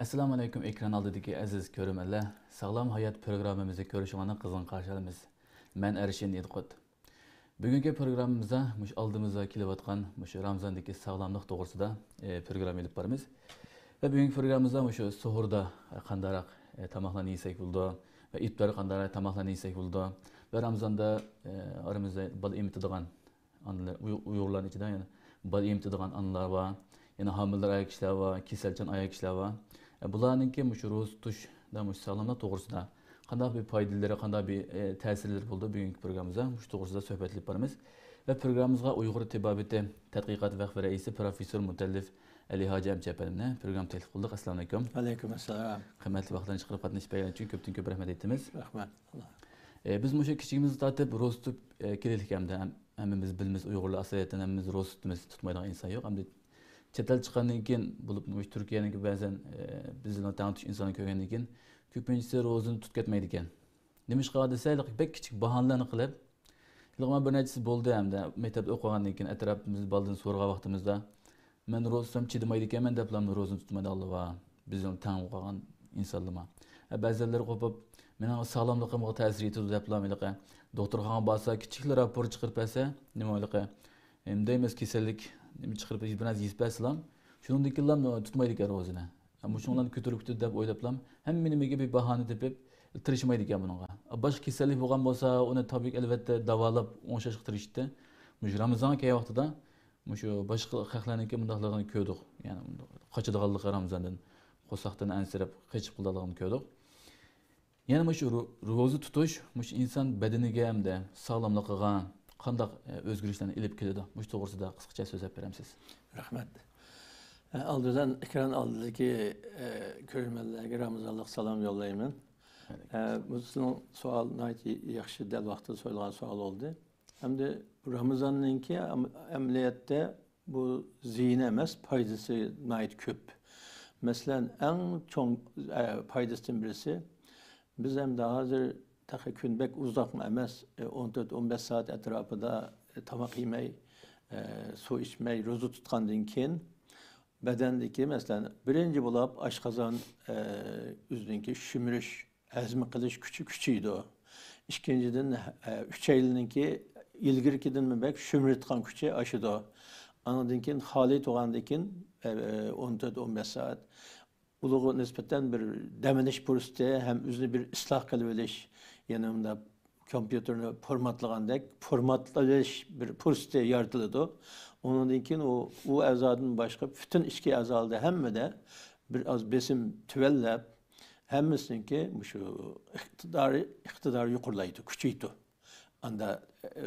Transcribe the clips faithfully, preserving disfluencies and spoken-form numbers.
ئەسسالامۇ ئەلەيكۇم، ئېكران ئالدىدىكى ئەزىز كۆرۈرمەنلەر. ساغلام ھايات پروگراممىمىزنى كۆرۈشۈڭلارنى قىزغىن قارشى ئالىمىز. مەن ئەرشىن ئىدىقۇت. بۈگۈنكى پروگراممىمىزدا مۇشۇ ئالدىمىزدا كېلىۋاتقان مۇشۇ رامىزاندىكى ساغلاملىق توغرىسىدا، ئى، پروگرامما ئېلىپ بارىمىز. ۋە بۈگۈنكى پروگراممىمىزدا مۇشۇ سوھۇردا قانداقراق، ئى، تاماقلارنى يېسەك بولىدۇ ۋە ئىپتاردا قانداقراق تاماقلارنى يېسەك بولىدۇ ۋە رامىزاندا، ئى، ئارىمىزدا بالا ئېمىتىدىغان ئانىلار، ئۇي-، ئۇيغۇرلارنىڭ ئىچىدە يەنە بالا ئېمىتىدىغان ئانىلار بار، يەنە ھامىلىدار ئايال كىشىلەر بار، كېسەلچان ئايال كىشىلەر بار. ئە، بۇلارنىڭكى مۇشۇ روزا تۇتۇشتا مۇشۇ ساغلاملىق توغرىسىدا قانداق بىر پايدىلىرى، قانداق بىر، ئە، تەسىرلىرى بولىدۇ، بۈگۈنكى پروگراممىمىزدا مۇشۇ توغرىسىدا سۆھبەت ئېلىپ بارىمىز. ۋە پروگراممىمىزغا ئۇيغۇر تېبابىتى تەتقىقات ۋەقپى رەئىسى پروفېسسور مۇتەللىپ ئەلى ھاجى ئەمچە ئەپەندىنى پروگرامما تەكلىپ قىلدۇق. ئەسسالامۇ ئەلەيكۇم. ۋەئەلەيكۇم ئەسسالام. قىممەتلىك ۋاقىتلارنى چىقىرىپ قاتنىشىپ بەرگەنلىكى ئۈچۈن كۆپتىن كۆپ رەھمەت ئېيتىمىز. رەھمەت. ئە، بىز مۇشۇ كىچىكىمىزدىن تارتىپ روزا تۇتۇپ، ئە، كېلىدىكەن ئەمدى ھەم-، ھەممىمىز بىلىمىز، ئۇيغۇرلار ئاساسەن ھەممىمىز روزا تۇتىمىز، تۇتمايدىغان ئىنسان يوق. ئەمدى چەت ئەل چىققاندىن كېيىن، بولۇپ مۇشۇ تۈركىيەنىڭكى بەزەن، ئە، بىز بىلەن تەڭتۇش ئىنساننى كۆرگەندىن كېيىن، كۆپىنچىسى روزىنى تۇتۇپ كەتمەيدىكەن. نېمىشقا دېسە، ھېلىقى بەك كىچىك باھانىلەرنى قىلىپ، ھېلىقى مانا بىر نەچچىسى بولدى ئەمدى مەكتەپتە ئوقۇغاندىن كېيىن ئەتراپىمىزدا بالىدىن سورىغان ۋاقتىمىزدا، مەن روزا تۇتسام چىدىمايدىكەنمەن دەپلا روزىنى تۇتمايدىغانلار بار. بىزنىڭ تەڭ بولغان ئىنسانلارمۇ. ھە، بەزىلەر قوپۇپ، مېنىڭ ساغلاملىقىمغا تەسىر يېتىدۇ دەپلا ھېلىقى دوختۇرخانىغا بارسا، كىچىكلا راپور چىقىرىپ بەرسە، نېمە ھېلىقى، ئەمدى ئەمەس كېسەللىك نېمە چىقىرىپ، بىر نەرسە يېزىپ بەرسىلا، شۇنىڭدىن كېيىنلا تۇتمايدىكەن روزىنى. مۇشۇڭلارنى كۆتۈرۈپ كېتىدۇ دەپ ئويلاپلا، ھەممە نېمىگە بىر باھانە تېپىپ، تىرىشمايدىكەن بۇنىڭغا. باشقا كېسەللىك بولغان بولسا، ئۇنى تەبىئىي ئەلۋەتتە داۋالاپ، ئوڭشاشقا تىرىشىدۇ. مۇشۇ رامىزانغا كەلگەن ۋاقتىدا، مۇشۇ باشقا خەقلەرنىڭكى مۇنداقلىقىنى كۆردۇق. يەنى قاچىدىغانلىقى رامىزاندىن، قورساقتىن ئەنسىرەپ، قېچىپ قالىدىغانلىقىنى كۆردۇق. يەنە مۇشۇ رو-، روزا تۇتۇش، مۇشۇ ئىنسان بەدىنىگە ھەمدە ساغلاملىقىغا قانداق، ئە، ئۆزگىرىشلەرنى ئېلىپ كېلىدۇ؟ مۇشۇ توغرىسىدا قىسقىچە سۆزلەپ بېرەمسىز؟ رەھمەت. ئە، ئالدى بىلەن ئېكران ئالدىدىكى، ئە، كۆرۈرمەنلەرگە رامىزانلىق سالام يوللايمەن. ئە، بۇ سىزنىڭ سوئال ناھايىتى ياخشى، دەل ۋاقتىدا سوئالغان سوئال بولدى. ئەمدى رامىزاننىڭكى ئەم-، ئەمەلىيەتتە بۇ زىيىنى ئەمەس، پايدىسى ناھايىتى كۆپ. مەسىلەن، ئەڭ چوڭ، ئە، پايدىسىدىن بىرسى، بىز ئەمدى ھازىر تېخى كۈن بەك ئۇزاقمۇ ئەمەس، ئە، ئون تۆت، ئون بەش سائەت ئەتراپىدا، ئە، تاماق يېمەي، ئە، سۇ ئىچمەي، روزا تۇتقاندىن كېيىن، بەدەندىكى، مەسىلەن، بىرىنچى بولاپ ئاشقازان، ئە، ئۆزىنىڭكى شۈمۈرۈش، ھەزىم قىلىش كۈچى كۈچىيىدۇ. ئىككىنچىدىن، ئە، ئۈچەيلىنىڭكى ئىلگىرىكىدىنمۇ بەك شۈمۈرۈۋېتىدىغان كۈچى ئاشىدۇ. ئاندىن كېيىن خالىي تۇرغاندىن كېيىن، ئە، ئون تۆت، ئون بەش سائەت ئۇلارغا نىسبەتەن بىر دەم ئېلىش پۇرسىتى ھەم ئۆزىنى بىر ئىسلاھ قىلىۋېلىش، يەنى مۇنداق كومپيۇتېرنى فورماتلىغاندەك فورماتلاش بىر پۇرسىتى يارىتىلىدۇ. ئۇنىڭدىن كېيىن ئۇ، ئۇ ئەزادىن باشقا پۈتۈن ئىچكى ئەزالاردا ھەممىدە بىر ئاز بېسىم تۆۋەنلەپ، ھەممىسىنىڭكى مۇشۇ ئىقتىدارى، ئىقتىدارى يۇقىرىلايدۇ، كۈچىيىدۇ. ئاندا، ئە،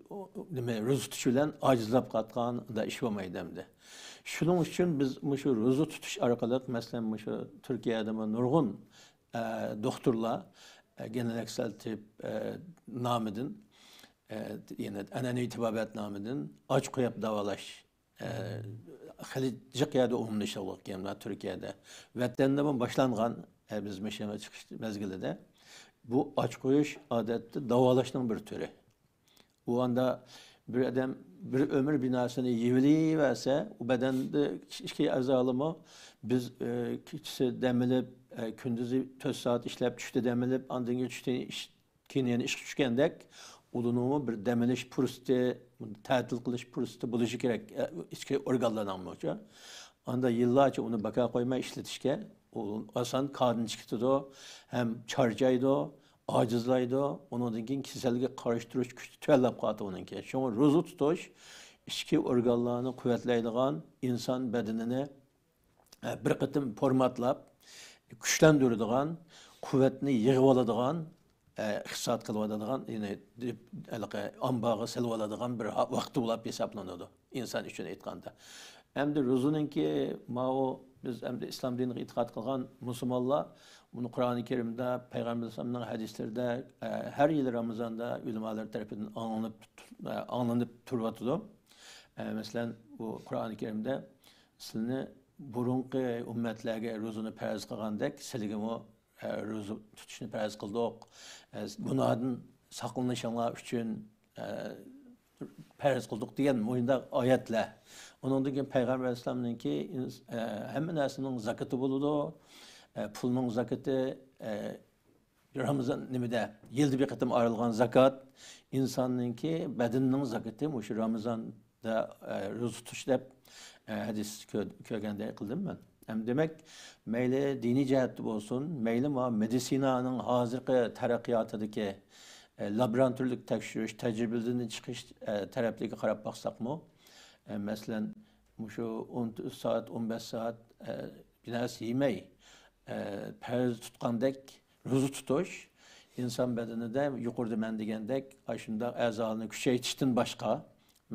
ئۇ، ئۇ، نېمە، روزا تۇتۇش بىلەن ئاجىزلاپ قالغان، ئاندا ئىش بولمايدۇ ئەمدى. شۇنىڭ ئۈچۈن بىز مۇشۇ روزا تۇتۇش ئارقىلىق، مەسىلەن، مۇشۇ تۈركىيەدىمۇ نۇرغۇن، ئە، دوختۇرلار، ئە، گېنېرال تىپ، ئە، نامىدىن، ئە، يەنى ئەنئەنىۋى تېبابەت نامىدىن ئاچ قويۇپ داۋالاش، ئە، خېلى جىق يەردە ئومۇملىشىۋالغان تۈركىيەدە. ۋەتەندىمۇ باشلانغان، ئە، بىز مۇشۇ يەرگە چىقىش مەزگىلىدە. بۇ ئاچ قويۇش ئادەتتە داۋالاشنىڭ بىر تۈرى. ئۇ ئاندا بىر ئادەم بىر ئۆمۈر بىناسىنى يېۋىلىۋەرسە، ئۇ بەدەندە ئىچكى ئەزالىمۇ بىز، ئە، كېچىسى دەم ئېلىپ، ئە، كۈندۈزى تۆت سائەت ئىشلەپ، چۈشتە دەم ئېلىپ، ئاندىن كېيىن چۈشتىن ئىش-، كېيىن يەنە ئىشقا چۈشكەندەك، ئۇلارنىڭمۇ بىر دەم ئېلىش پۇرسىتى، تەتىل قىلىش پۇرسىتى بولۇشى كېرەك، ئە، ئىچكى ئورگانلارنىڭمۇ. ئاندا يىللارچە ئۇنى بىكار قويماي ئىشلىتىشكە، ئۇ ئاسان كاردىن چىقىپ كېتىدۇ، ھەم چارچايدۇ، ئاجىزلايدۇ، ئۇنىڭدىن كېيىن كېسەلگە قارشى تۇرۇش كۈچى تۆۋەنلەپ قالىدۇ ئۇنىڭكى. شۇڭا روزا تۇتۇش ئىچكى ئورگانلارنى قۇۋۋەتلەيدىغان، ئىنسان بەدىنىنى، ئە، بىر قېتىم فورماتلاپ، كۈچلەندۈرىدىغان، قۇۋۋەتنى يىغىۋالىدىغان، ئە، ئىقتىساد قىلىۋالىدىغان، يەنى دېپ، ھېلىقى ئامبارغا سېلىۋالىدىغان بىر ھا-، ۋاقتى بولۇپ ھېسابلىنىدۇ. ئىنسان ئۈچۈن ئېيتقاندا. ئەمدى روزىنىڭكى ماۋۇ بىز ئەمدى ئىسلام دىنىغا ئېتىقاد قىلغان مۇسۇلمانلار بۇنى قۇرئانى كەرىمدە، پەيغەمبەر ئەلەيھىسسالامنىڭ ھەدىسلىرىدە، ئە، ھەر يىل رامىزاندا ئۆلىمالار تەرىپىدىن ئاڭلىنىپ، ئە، ئاڭلىنىپ تۇرۇۋاتىدۇ. ئە، مەسىلەن، بۇ قۇرئانى كەرىمدە سىلىنى بۇرۇنقى ئۈممەتلەرگە روزىنى پەرز قىلغاندەك سىلىگىمۇ، ئە، روزا تۇتۇشنى پەرز قىلدۇق. ئە، گۇناھدىن ساقلىنىشىڭلار ئۈچۈن، ئە، پەرز قىلدۇق دېگەن مۇنداق ئايەتلەر. ئۇنىڭدىن كېيىن پەيغەمبەر ئەلەيھىسسالامنىڭكى ئىنس-، ئە، ھەممە نەرسىنىڭ زاكىتى بولىدۇ. ئە، پۇلنىڭ زاكىتى، ئە، رامىزان نېمىدە، يىلدا بىر قېتىم ئايرىلغان زاكات، ئىنساننىڭكى بەدىنىنىڭ زاكىتى مۇشۇ رامىزاندا، ئە، روزا تۇتۇش دەپ، ئە، ھەدىس كۆ-، كۆرگەندەك قىلدىم مەن. ھەم دېمەك، مەيلى دىنىي جەھەتتە بولسۇن، مەيلى ما مېدىتسىنانىڭ ھازىرقى تەرەققىياتىدىكى، ئە، لابراتورلۇق تەكشۈرۈش، تەجرىبىلىرىدىن چىقىش، ئە، تەرەپلىرىگە قاراپ باقساقمۇ، ئە، مەسىلەن، مۇشۇ ئون تۆت سائەت، ئون بەش سائەت، ئە، بىر نەرسە يېمەي، ئە، پەرز تۇتقاندەك روزا تۇتۇش ئىنسان بەدىنىدە يۇقىرىدا مەن دېگەندەك ئاشۇنداق ئەزالارنى كۈچەيتىشتىن باشقا،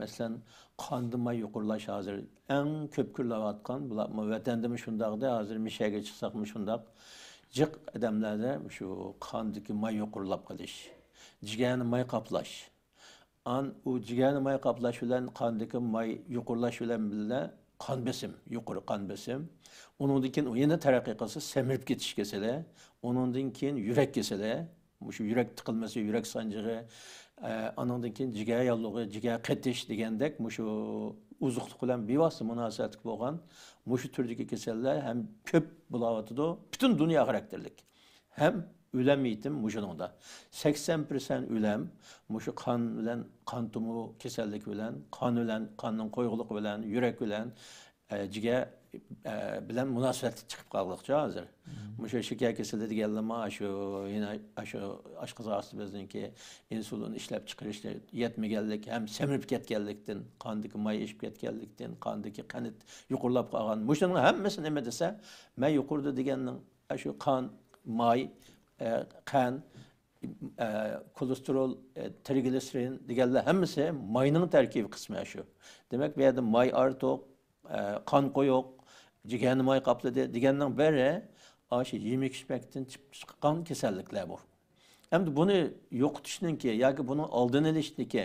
مەسىلەن، قاندا ماي يۇقىرىلاش ھازىر ئەڭ كۆپ كۆرۈلۈۋاتقان، بۇلارمۇ ۋەتەندىمۇ شۇنداقتى، ھازىر مىشەگە چىقساقمۇ شۇنداق. جىق ئادەملەردە شۇ قاندىكى ماي يۇقىرىلاپ قېلىش، جىگەرنى ماي قاپلاش. ئان ئۇ جىگەرنى ماي قاپلاش بىلەن قاندىكى ماي يۇقىرىلاش بىلەن بىللە قان بېسىم، يۇقىرى قان بېسىم. ئۇنىڭدىن كېيىن ئۇ يەنە تەرەققىي قىلسا، سەمرىپ كېتىش كېسىلى. ئۇنىڭدىن كېيىن يۈرەك كېسىلى. مۇشۇ يۈرەك تىقىلمىسى، يۈرەك سانجىقى، ئە، ئانىڭدىن كېيىن جىگەر ياللۇغى، جىگەر قېتىش دېگەندەك مۇشۇ ئوزۇقلۇق بىلەن بىۋاسىتە مۇناسىۋەتلىك بولغان مۇشۇ تۈردىكى كېسەللەر ھەم كۆپ بولاۋاتىدۇ. پۈتۈن دۇنيا خاراكتېرلىك. ھەم ئۆلەم يېتىم مۇشۇنىڭدا. سەكسەن پىرسەنت ئۆلەم مۇشۇ قان بىلەن، قان تومۇر كېسەللىكى بىلەن، قان بىلەن، قاننىڭ قويۇقلۇقى بىلەن، يۈرەك بىلەن، ئە، جىگەر، ئە، بىلەن مۇناسىۋەتلىك چىقىپ قالغۇچە ھازىر. مم. مۇشۇ شېكەر كېسىلى دېگەنلىرىمۇ ئاشۇ، يەنە ئاشۇ ئاشقازان ئاستىمىزنىڭكى ئىنسۇلىن ئىشلەپ چىقىرىشى يەتمىگەنلىك ھەم سەمرىپ كەتكەنلىكتىن، قاندىكى ماي ئېشىپ كەتكەنلىكتىن، قاندىكى قەنت يۇقىرىلاپ قالغان. مۇشۇنىڭ ھەممىسى نېمە دېسە، مەن يۇقىرىدا دېگەننىڭ ئاشۇ قان، ماي، ئە، قەنت، ئە، كولېستېرول، ئە، ترىگلىسېرىن دېگەنلەر ھەممىسى ماينىڭ تەركىبىي قىسمى شۇ. دېمەك، بۇ يەردە ماي ئارتۇق، ئە، قان قويۇق، جىگەرنى ماي قاپلىدى دېگەننىڭ بىرى ئاشۇ يېمەك ئىچمەكتىن چىقىپ چىققان كېسەللىكلەر بۇ. ئەمدى بۇنى يوقىتىشنىڭكى ياكى بۇنىڭ ئالدىنى ئېلىشنىڭكى،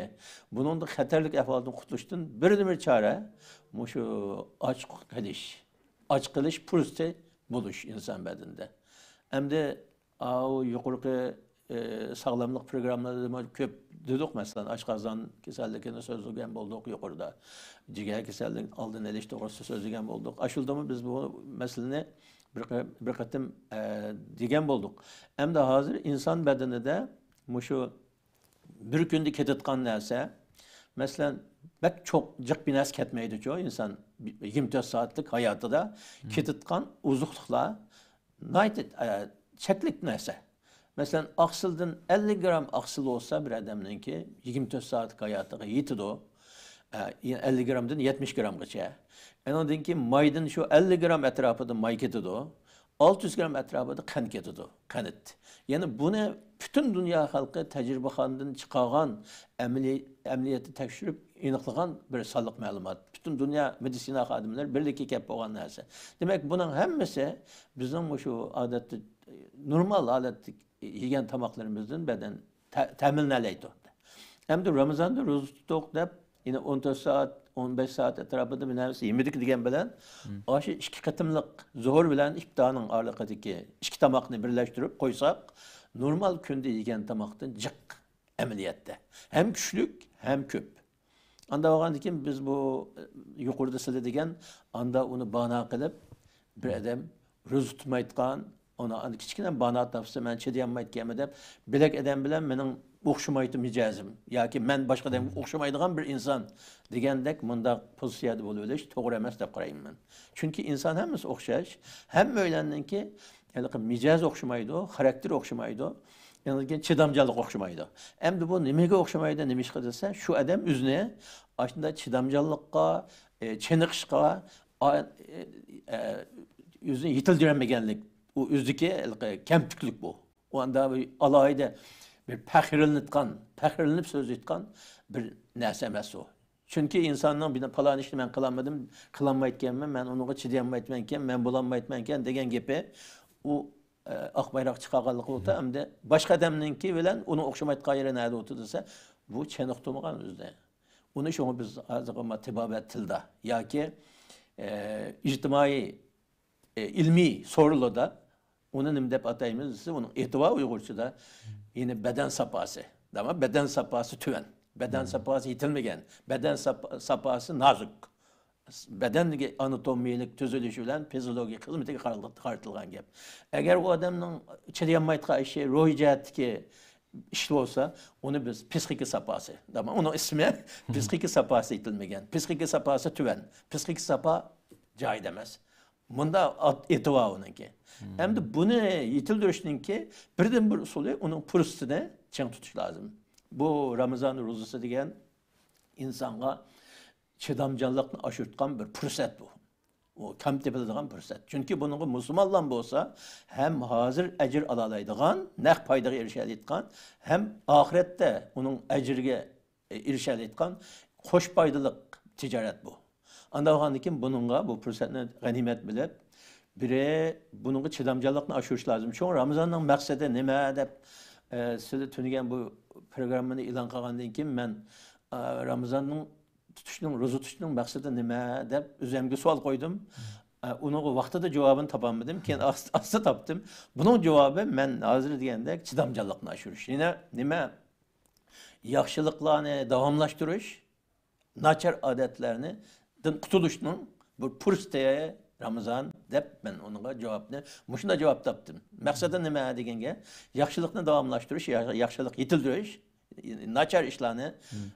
بۇنىڭدىن خەتەرلىك ئەھۋالدىن قۇتۇلۇشتىن بىردىنبىر چارە مۇشۇ ئاچ قېلىش، ئاچ قېلىش پۇرسىتى بولۇش ئىنسان بەدىنىدە. ئەمدى ئاۋۇ يۇقىرىقى، ئى، ساغلاملىق پروگراممىلىرىدىمۇ كۆپ دېدۇق، مەسىلەن، ئاشقازان كېسەللىكىنى سۆزلىگەن بولدۇق يۇقىرىدا. جىگەر كېسەللىكىنىڭ ئالدىنى ئېلىش توغرىسىدا سۆزلىگەن بولدۇق. ئاشۇندىمۇ بىز بۇ مەسىلىنى بىر قە-، بىر قېتىم، ئە، دېگەن بولدۇق. ئەمدى ھازىر ئىنسان بەدىنىدە مۇشۇ بىر كۈندە كېتىدىغان نەرسە، مەسىلەن، بەك چوق، جىق بىر نەرسە كەتمەيدىچۇ، ئىنسان يىگىرمە تۆت سائەتلىك ھاياتىدا كېتىدىغان ئوزۇقلۇقلار ناھايىتى، ئە، چەكلىك نەرسە. مەسىلەن، ئاقسىلدىن ئەللىك گرام ئاقسىل بولسا، بىر ئادەمنىڭكى يىگىرمە تۆت سائەتلىك ھاياتىغا يېتىدۇ. ئە، يەنى ئەللىك گرامدىن يەتمىش گرامغىچە. ئۇنىڭدىن كېيىن مايدىن شۇ ئەللىك گرام ئەتراپىدا ماي كېتىدۇ. ئالتە يۈز گرام ئەتراپىدا قەنت كېتىدۇ، قەنت. يەنى بۇنى پۈتۈن دۇنيا خەلقى تەجرىبىخانىدىن چىقارغان، ئەمەلىي-، ئەمەلىيەتتە تەكشۈرۈپ ئېنىقلىغان بىر سانلىق مەلۇمات. پۈتۈن دۇنيا مېدىتسىنا خادىملىرى بىرلىككە كەپ بولغان نەرسە. دېمەك، بۇنىڭ ھەممىسى بىزنىڭ مۇشۇ ئادەتتە، نورمال ھالەتتە يېگەن تاماقلىرىمىزدىن بەدەن تە-، تەمىنلەنەلەيدۇ. ئەمدى رامىزاندا روزا تۇتۇق دەپ، يەنە ئون تۆت سائەت، ئون بەش سائەت ئەتراپىدا بىر نەرسە يېمىدۇق دېگەن بىلەن، مم، ئاشۇ ئىككى قېتىملىق زۇھۇر بىلەن ئىپتارنىڭ ئارىلىقىدىكى ئىككى تاماقنى بىرلەشتۈرۈپ قويساق، نورمال كۈندە يېگەن تاماقتىن جىق ئەمەلىيەتتە. ھەم كۈچلۈك، ھەم كۆپ. ئاندا بولغاندىكىن بىز بۇ، ئە، يۇقىرىدا سىلى دېگەن، ئاندا ئۇنى بانا قىلىپ، بىر ئادەم روزا تۇتمايدىغان، ئۇنى ئاندا كىچىككىنە بانا تاپسا، مەن چىدىيالمايدىكەنمەن دەپ، بۆلەك ئادەم بىلەن مېنىڭ ئوخشىمايدۇ مىجەزىم ياكى مەن باشقا ئادەمگە ئوخشىمايدىغان بىر ئىنسان دېگەندەك مۇنداق پوزىتسىيەدە بولۇۋېلىش توغرا ئەمەس دەپ قارايمەن مەن. چۈنكى ئىنسان ھەممىسى ئوخشاش، ھەممەيلەننىڭكى ھېلىقى مىجەزى ئوخشىمايدۇ، خاراكتېرى ئوخشىمايدۇ. ئاندىن كېيىن چىدامچانلىقى ئوخشىمايدۇ. ئەمدى بۇ نېمىگە ئوخشىمايدۇ، نېمىشقا دېسە، شۇ ئادەم ئۆزىنى ئاشۇنداق چىدامچانلىققا، ئە، چېنىقىشقا، ئا-، ئە، ئە، ئۆزىنى يېتىلدۈرەلمىگەنلىك، ئۇ ئۆزىدىكى ھېلىقى كەمتۈكلۈك بۇ. ئۇ ئاندا بىر ئالاھىدە بىر پەخىرلىنىدىغان، پەخىرلىنىپ سۆزلەيدىغان بىر نەرسە ئەمەس ئۇ. چۈنكى ئىنساننىڭ بىر پالان ئىشنى مەن قىلالمىدىم، قىلالمايدىكەنمەن، مەن ئۇنىڭغا چىدىيالمايتىمەنكەن، مەن بولالمايتىمەنكەن دېگەن گېپى، ئۇ، ئە، ئاق بايراق چىقارغانلىقى بولسا، ئەمدى باشقا ئادەمنىڭكى بىلەن ئۇنىڭ ئوخشىمايدىغان يېرى نەدە ئولتۇردى دېسە، بۇ چېنىقتۇرمىغان ئۆزىنى. ئۇنى شۇڭا بىز ھازىرقى تېبابەت تىلدا ياكى، ئە، ئىجتىمائىي، ئە، ئىلمىي سورۇنلاردا ئۇنى نېمە دەپ ئاتايمىز دېسە، ئۇنىڭ ئېتى بار ئۇيغۇرچىدا، يەنى بەدەن ساپاسى. دەمەك، بەدەن ساپاسى تۆۋەن. بەدەن ساپاسى يېتىلمىگەن، بەدەن ساپ-، ساپاسى نازۇك. بەدەندىكى ئاناتومىيەلىك تۈزۈلۈشى بىلەن فىزىولوگىيە خىزمىتىگە قارىتىلغان گەپ. ئەگەر ئۇ ئادەمنىڭ چىدىيالمايدىغان ئىشى روھىي جەھەتتىكى ئىش بولسا، ئۇنى بىز پسىخىكا ساپاسى. ئۇنىڭ ئىسمى پسىخىكا ساپاسى يېتىلمىگەن. پسىخىكا ساپاسى تۆۋەن. پسىخىكا ساپا جايىدا ئەمەس. مۇندا ئېتىۋا ئۇنىڭكى. ئەمدى بۇنى يېتىلدۈرۈشنىڭكى بىردىنبىر ئۇسۇلى ئۇنىڭ پۇرسىتىنى چىڭ تۇتۇش لازىم. بۇ رامىزان روزىسى دېگەن ئىنسانغا چىدامچانلىقنى ئاشۇرتقان بىر پۇرسەت بۇ. ئۇ كەم تېپىلىدىغان پۇرسەت. چۈنكى بۇنىڭغا مۇسۇلمانلار بولسا ھەم ھازىر ئەجىر ئالالايدىغان، نەق پايدىغا ئېرىشەلەيدىغان، ھەم ئاخىرەتتە ئۇنىڭ ئەجرىگە ئېرىشەلەيدىغان قوش پايدىلىق تىجارەت بۇ. ئانداق بولغاندىن كېيىن بۇنىڭغا، بۇ پۇرسەتنى غەنىيمەت بىلىپ، بىرى بۇنىڭغا چىدامچانلىقنى ئاشۇرۇش لازىم. شۇڭا رامىزاننىڭ مەقسىتى نېمە دەپ، ئە، سىلەر تۈنۈگۈن بۇ پروگراممىنى ئېلان قىلغاندىن كېيىن مەن، ئە، رامىزاننىڭ تۇتۇشنىڭ، روزا تۇتۇشنىڭ مەقسىتى نېمە دەپ ئۆزۈمگە سوئال قويدۇم. ئە، ئۇنىڭغا ۋاقتىدا جاۋابىنى تاپالمىدىم. كېيىن ئاستا، ئاستا تاپتىم. بۇنىڭ جاۋابى مەن ھازىر دېگەندەك چىدامچانلىقنى ئاشۇرۇش. يەنە نېمە؟ ياخشىلىقلارنى داۋاملاشتۇرۇش، ناچار ئادەتلەردىن قۇتۇلۇشنىڭ بىر پۇرسىتى رامىزان دەپ مەن ئۇنىڭغا جاۋابنى، مۇشۇنداق جاۋاب تاپتىم. مەقسىتى نېمە دېگەنگە، ياخشىلىقنى داۋاملاشتۇرۇش، يا-، ياخشىلىق يېتىلدۈرۈش، ناچار ئىشلارنى،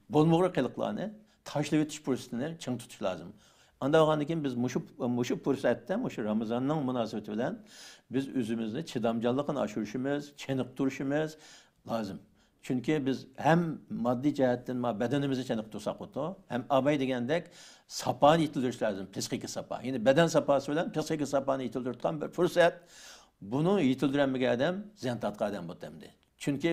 بولمىغۇر قىلىقلارنى تاشلىۋېتىش پۇرسىتىنى چىڭ تۇتۇش لازىم. ئانداق بولغاندىن كېيىن بىز مۇشۇ، مۇشۇ پۇرسەتتە، مۇشۇ رامىزاننىڭ مۇناسىۋىتى بىلەن بىز ئۆزىمىزنى چىدامچانلىقىنى ئاشۇرۇشىمىز، چېنىقتۇرۇشىمىز لازىم. چۈنكى بىز ھەم ماددىي جەھەتتىن ما بەدىنىمىزنى چېنىقتۇرساق بولىدۇ، ھەم ئاباي دېگەندەك ساپانى يېتىلدۈرۈش لازىم، پسىخىكا ساپا. يەنى بەدەن ساپاسى بىلەن پسىخىكا ساپانى يېتىلدۈرىدىغان بىر پۇرسەت. بۇنى يېتىلدۈرەلمىگەن ئادەم زىيان تارتقان ئادەم بولىدۇ ئەمدى. چۈنكى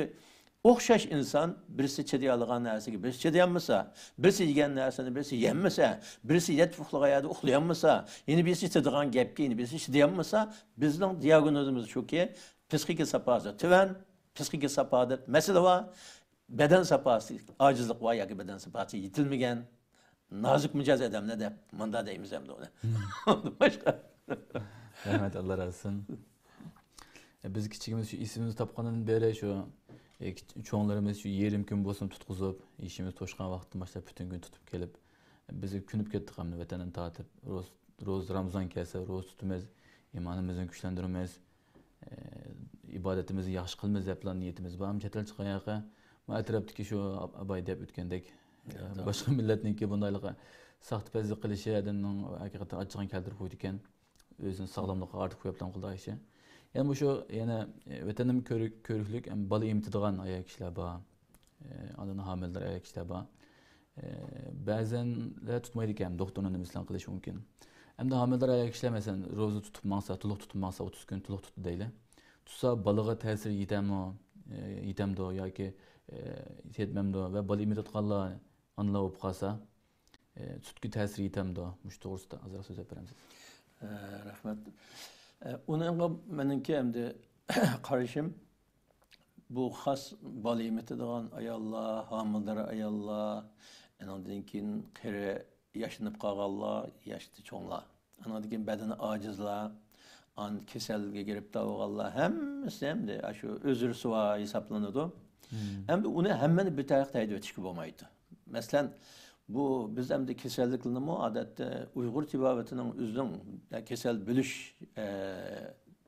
ئوخشاش ئىنسان، بىرسى چىدىيالىغان نەرسىگە بىرسى چىدىيالمىسا، بىرسى يېگەن نەرسىنى بىرسى يېيەلمىسە، بىرسى يېتىپ ئۇخلىغان يەردە ئۇخلىيالمىسا، يەنە بىرسى چىدىغان گەپكە يەنە بىرسى چىدىيالمىسا، بىزنىڭ دىياگنوزىمىز شۇكى، پسىخىكا ساپاسى تۆۋەن، پسىخىكا ساپادا مەسىلە بار، بەدەن ساپاسى ئاجىزلىق بار ياكى بەدەن ساپاسى يېتىلمىگەن، نازۇك مىجەز ئادەملەر دەپ مۇنداق دەيمىز ئەمدى ئۇنى. باشقا. رەھمەت، ئاللا رازى بولسۇن. بىز كىچىكىمىز شۇ ئېسىمىزنى تاپقاندىن بېرى شۇ، ئە، كىچ-، چوڭلىرىمىز شۇ يېرىم كۈن بولسىمۇ تۇتقۇزۇپ، ئېشىمىز توشقان ۋاقىتتىن باشلاپ پۈتۈن كۈن تۇتۇپ كېلىپ، بىز كۆنۈپ كەتتۇق ئەمدى ۋەتەندىن تارتىپ. روز-، روزا رامىزان كەلسە روزا تۇتىمىز، ئىمانىمىزنى كۈچلەندۈرىمىز. ئە، ئىبادىتىمىزنى ياخشى قىلىمىز دەپلا نىيىتىمىز بار. ئەمما چەت ئەل چىققان ياققا، ما ئەتراپتىكى شۇ ئاب-، ئاباي دەپ ئۆتكەندەك، ئە، باشقا مىللەتنىڭكى بۇنداقلىقى ساختىپەزلىك قىلىشى ئادەمنىڭ ھەقىقەتەن ئاچچىقىنى كەلتۈرۈپ قويىدىكەن. ئۆزىنىڭ ساغلاملىقىغا ئارتۇق خەۋپلەنگەن قىلىدىغان ئىشى. يەنە مۇشۇ، يەنە، ئە، ۋەتەندىمۇ كۆرۈك-، كۆرۈكلۈك، ئەم، بالا ئېمىتىدىغان ئايال كىشىلەر بار. ئە، ئاندىن ھامىلىدار ئايال كىشىلەر بار. ئە، بەزەنلەر تۇتمايدىكەن، دوختۇرنىڭ نېمىسى بىلەن قىلىشى مۇمكىن. ئەمدى ھامىلىدار ئايال كىشىلەر، مەسىلەن، روزا تۇتۇپ ماڭسا، تولۇق تۇتۇپ ماڭسا، ئوتتۇز كۈن تولۇق تۇتتى دەيلى. تۇتسا، بالىغا تەسىرى يېتەمۇ، ئە، يېتەمدۇ ياكى، ئە، يەتمەمدۇ ۋە بالا ئېمىتىۋاتقانلار ئانىلار بولۇپ قالسا، ئە، سۈتكە تەسىرى يېتەمدۇ؟ مۇشۇ توغرىسىدا ئازراق سۆزلەپ بېرەمسىز؟ ئە، رەھمەت. ئە، ئۇنىڭغا مېنىڭكى ئەمدى قارىشىم، بۇ خاس بالا ئېمىتىدىغان ئاياللار، ھامىلىدار ئاياللار، ئانىڭدىن كېيىن قېرى ياشلىنىپ قالغانلار، ياشتا چوڭلار، ئانىڭدىن كېيىن بەدىنى ئاجىزلار، ئان كېسەلگە گىرىپتار بولغانلار، ھەممىسى ئەمدى ئاشۇ ئۆزرىسىۋا ھېسابلىنىدۇ. ئەمدى ئۇنى ھەممىنى بىر تەرەپكە ھەيدىۋېتىشكە بولمايدۇ. مەسىلەن، بۇ بىز ئەمدى كېسەللىكلىرىنىمۇ ئادەتتە ئۇيغۇر تېبابىتىنىڭ ئۆزىنىڭ كېسەل بۆلۈش، ئە،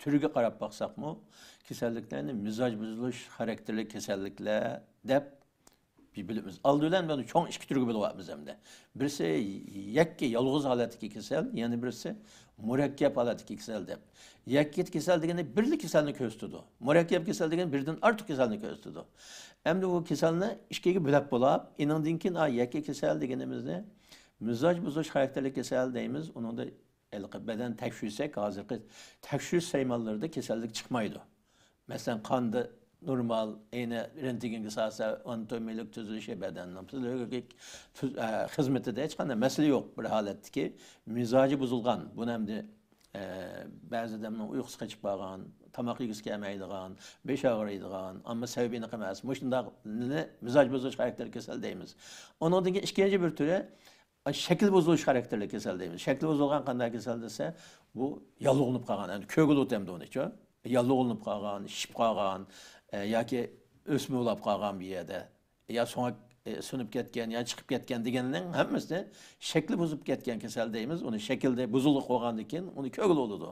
تۈرىگە قاراپ باقساقمۇ، كېسەللىكلەرنى مىزاج بۇزۇلۇش خاراكتېرلىك كېسەللىكلەر دەپ بىر بۆلۈمىمىز. ئالدى بىلەن بۇنى چوڭ ئىككى تۈرگە بۆلۈۋاتىمىز ئەمدى. بىرسى يەككە يالغۇز ھالەتتىكى كېسەل، يەنە بىرسى مۇرەككەپ ھالەتتىكى كېسەل دەپ. يەككە كېسەل دېگەندە بىرلا كېسەلنى كۆرسىتىدۇ. مۇرەككەپ كېسەل دېگەن بىردىن ئارتۇق كېسەلنى كۆرسىتىدۇ. ئەمدى بۇ كېسەلنى ئىككىگە بۆلەپ بولۇپ، ئېنىڭدىن كېيىن، ئا، يەككە كېسەل دېگىنىمىزنى مىزاج بۇزۇلۇش خاراكتېرلىك كېسەل دەيمىز. ئۇنىڭدا ھېلىقى بەدەن تەكشۈرسەك، ھازىرقى تەكشۈرۈش سايمانلىرىدا كېسەللىك چىقمايدۇ. مەسىلەن، قاندا نورمال، ئەينى رېنتگېنگە سالسا، ئاناتومىيەلىك تۈزۈلۈشى، بەدەننىڭ فىزىولوگىك تۈز-، ئە، خىزمىتىدە ھېچقانداق مەسىلە يوق. بىر ھالەتتىكى مىزاجى بۇزۇلغان، بۇنى ئەمدى، ئە، بەزى ئادەمنىڭ ئۇيقۇسى قېچىپ قالغان، تاماق يېگۈسى كەلمەيدىغان، بېشى ئاغرىيدىغان، ئەمما سەۋەبى ئېنىق ئەمەس، مۇشۇنداقنى مىزاج بۇزۇلۇش خاراكتېرلىك كېسەل دەيمىز. ئۇنىڭدىن كېيىن ئىككىنچى بىر تۈرى، شەكىل بۇزۇلۇش خاراكتېرلىك كېسەل دەيمىز. شەكلى بۇزۇلغان قانداق كېسەل دېسە، بۇ ياللۇغلىنىپ قالغان، يەنى كۆرگىلى ئوتۇمدۇ ئۇنىچۇ. ياللۇغلىنىپ قالغان، شىشىپ قالغان، ئە، ياكى ئۆسمە بولاپ قالغان بىر يەردە. يا سۆڭەك ئى، سۇنۇپ كەتكەن يا چىقىپ كەتكەن دېگەننىڭ ھەممىسىنى شەكلى بۇزۇلۇپ كەتكەن كەسەل دەيمىز. ئۇنى شەكىلدە بۇزۇلۇپ قالغاندىن كېيىن ئۇنى كۆرگىلى بولىدۇ.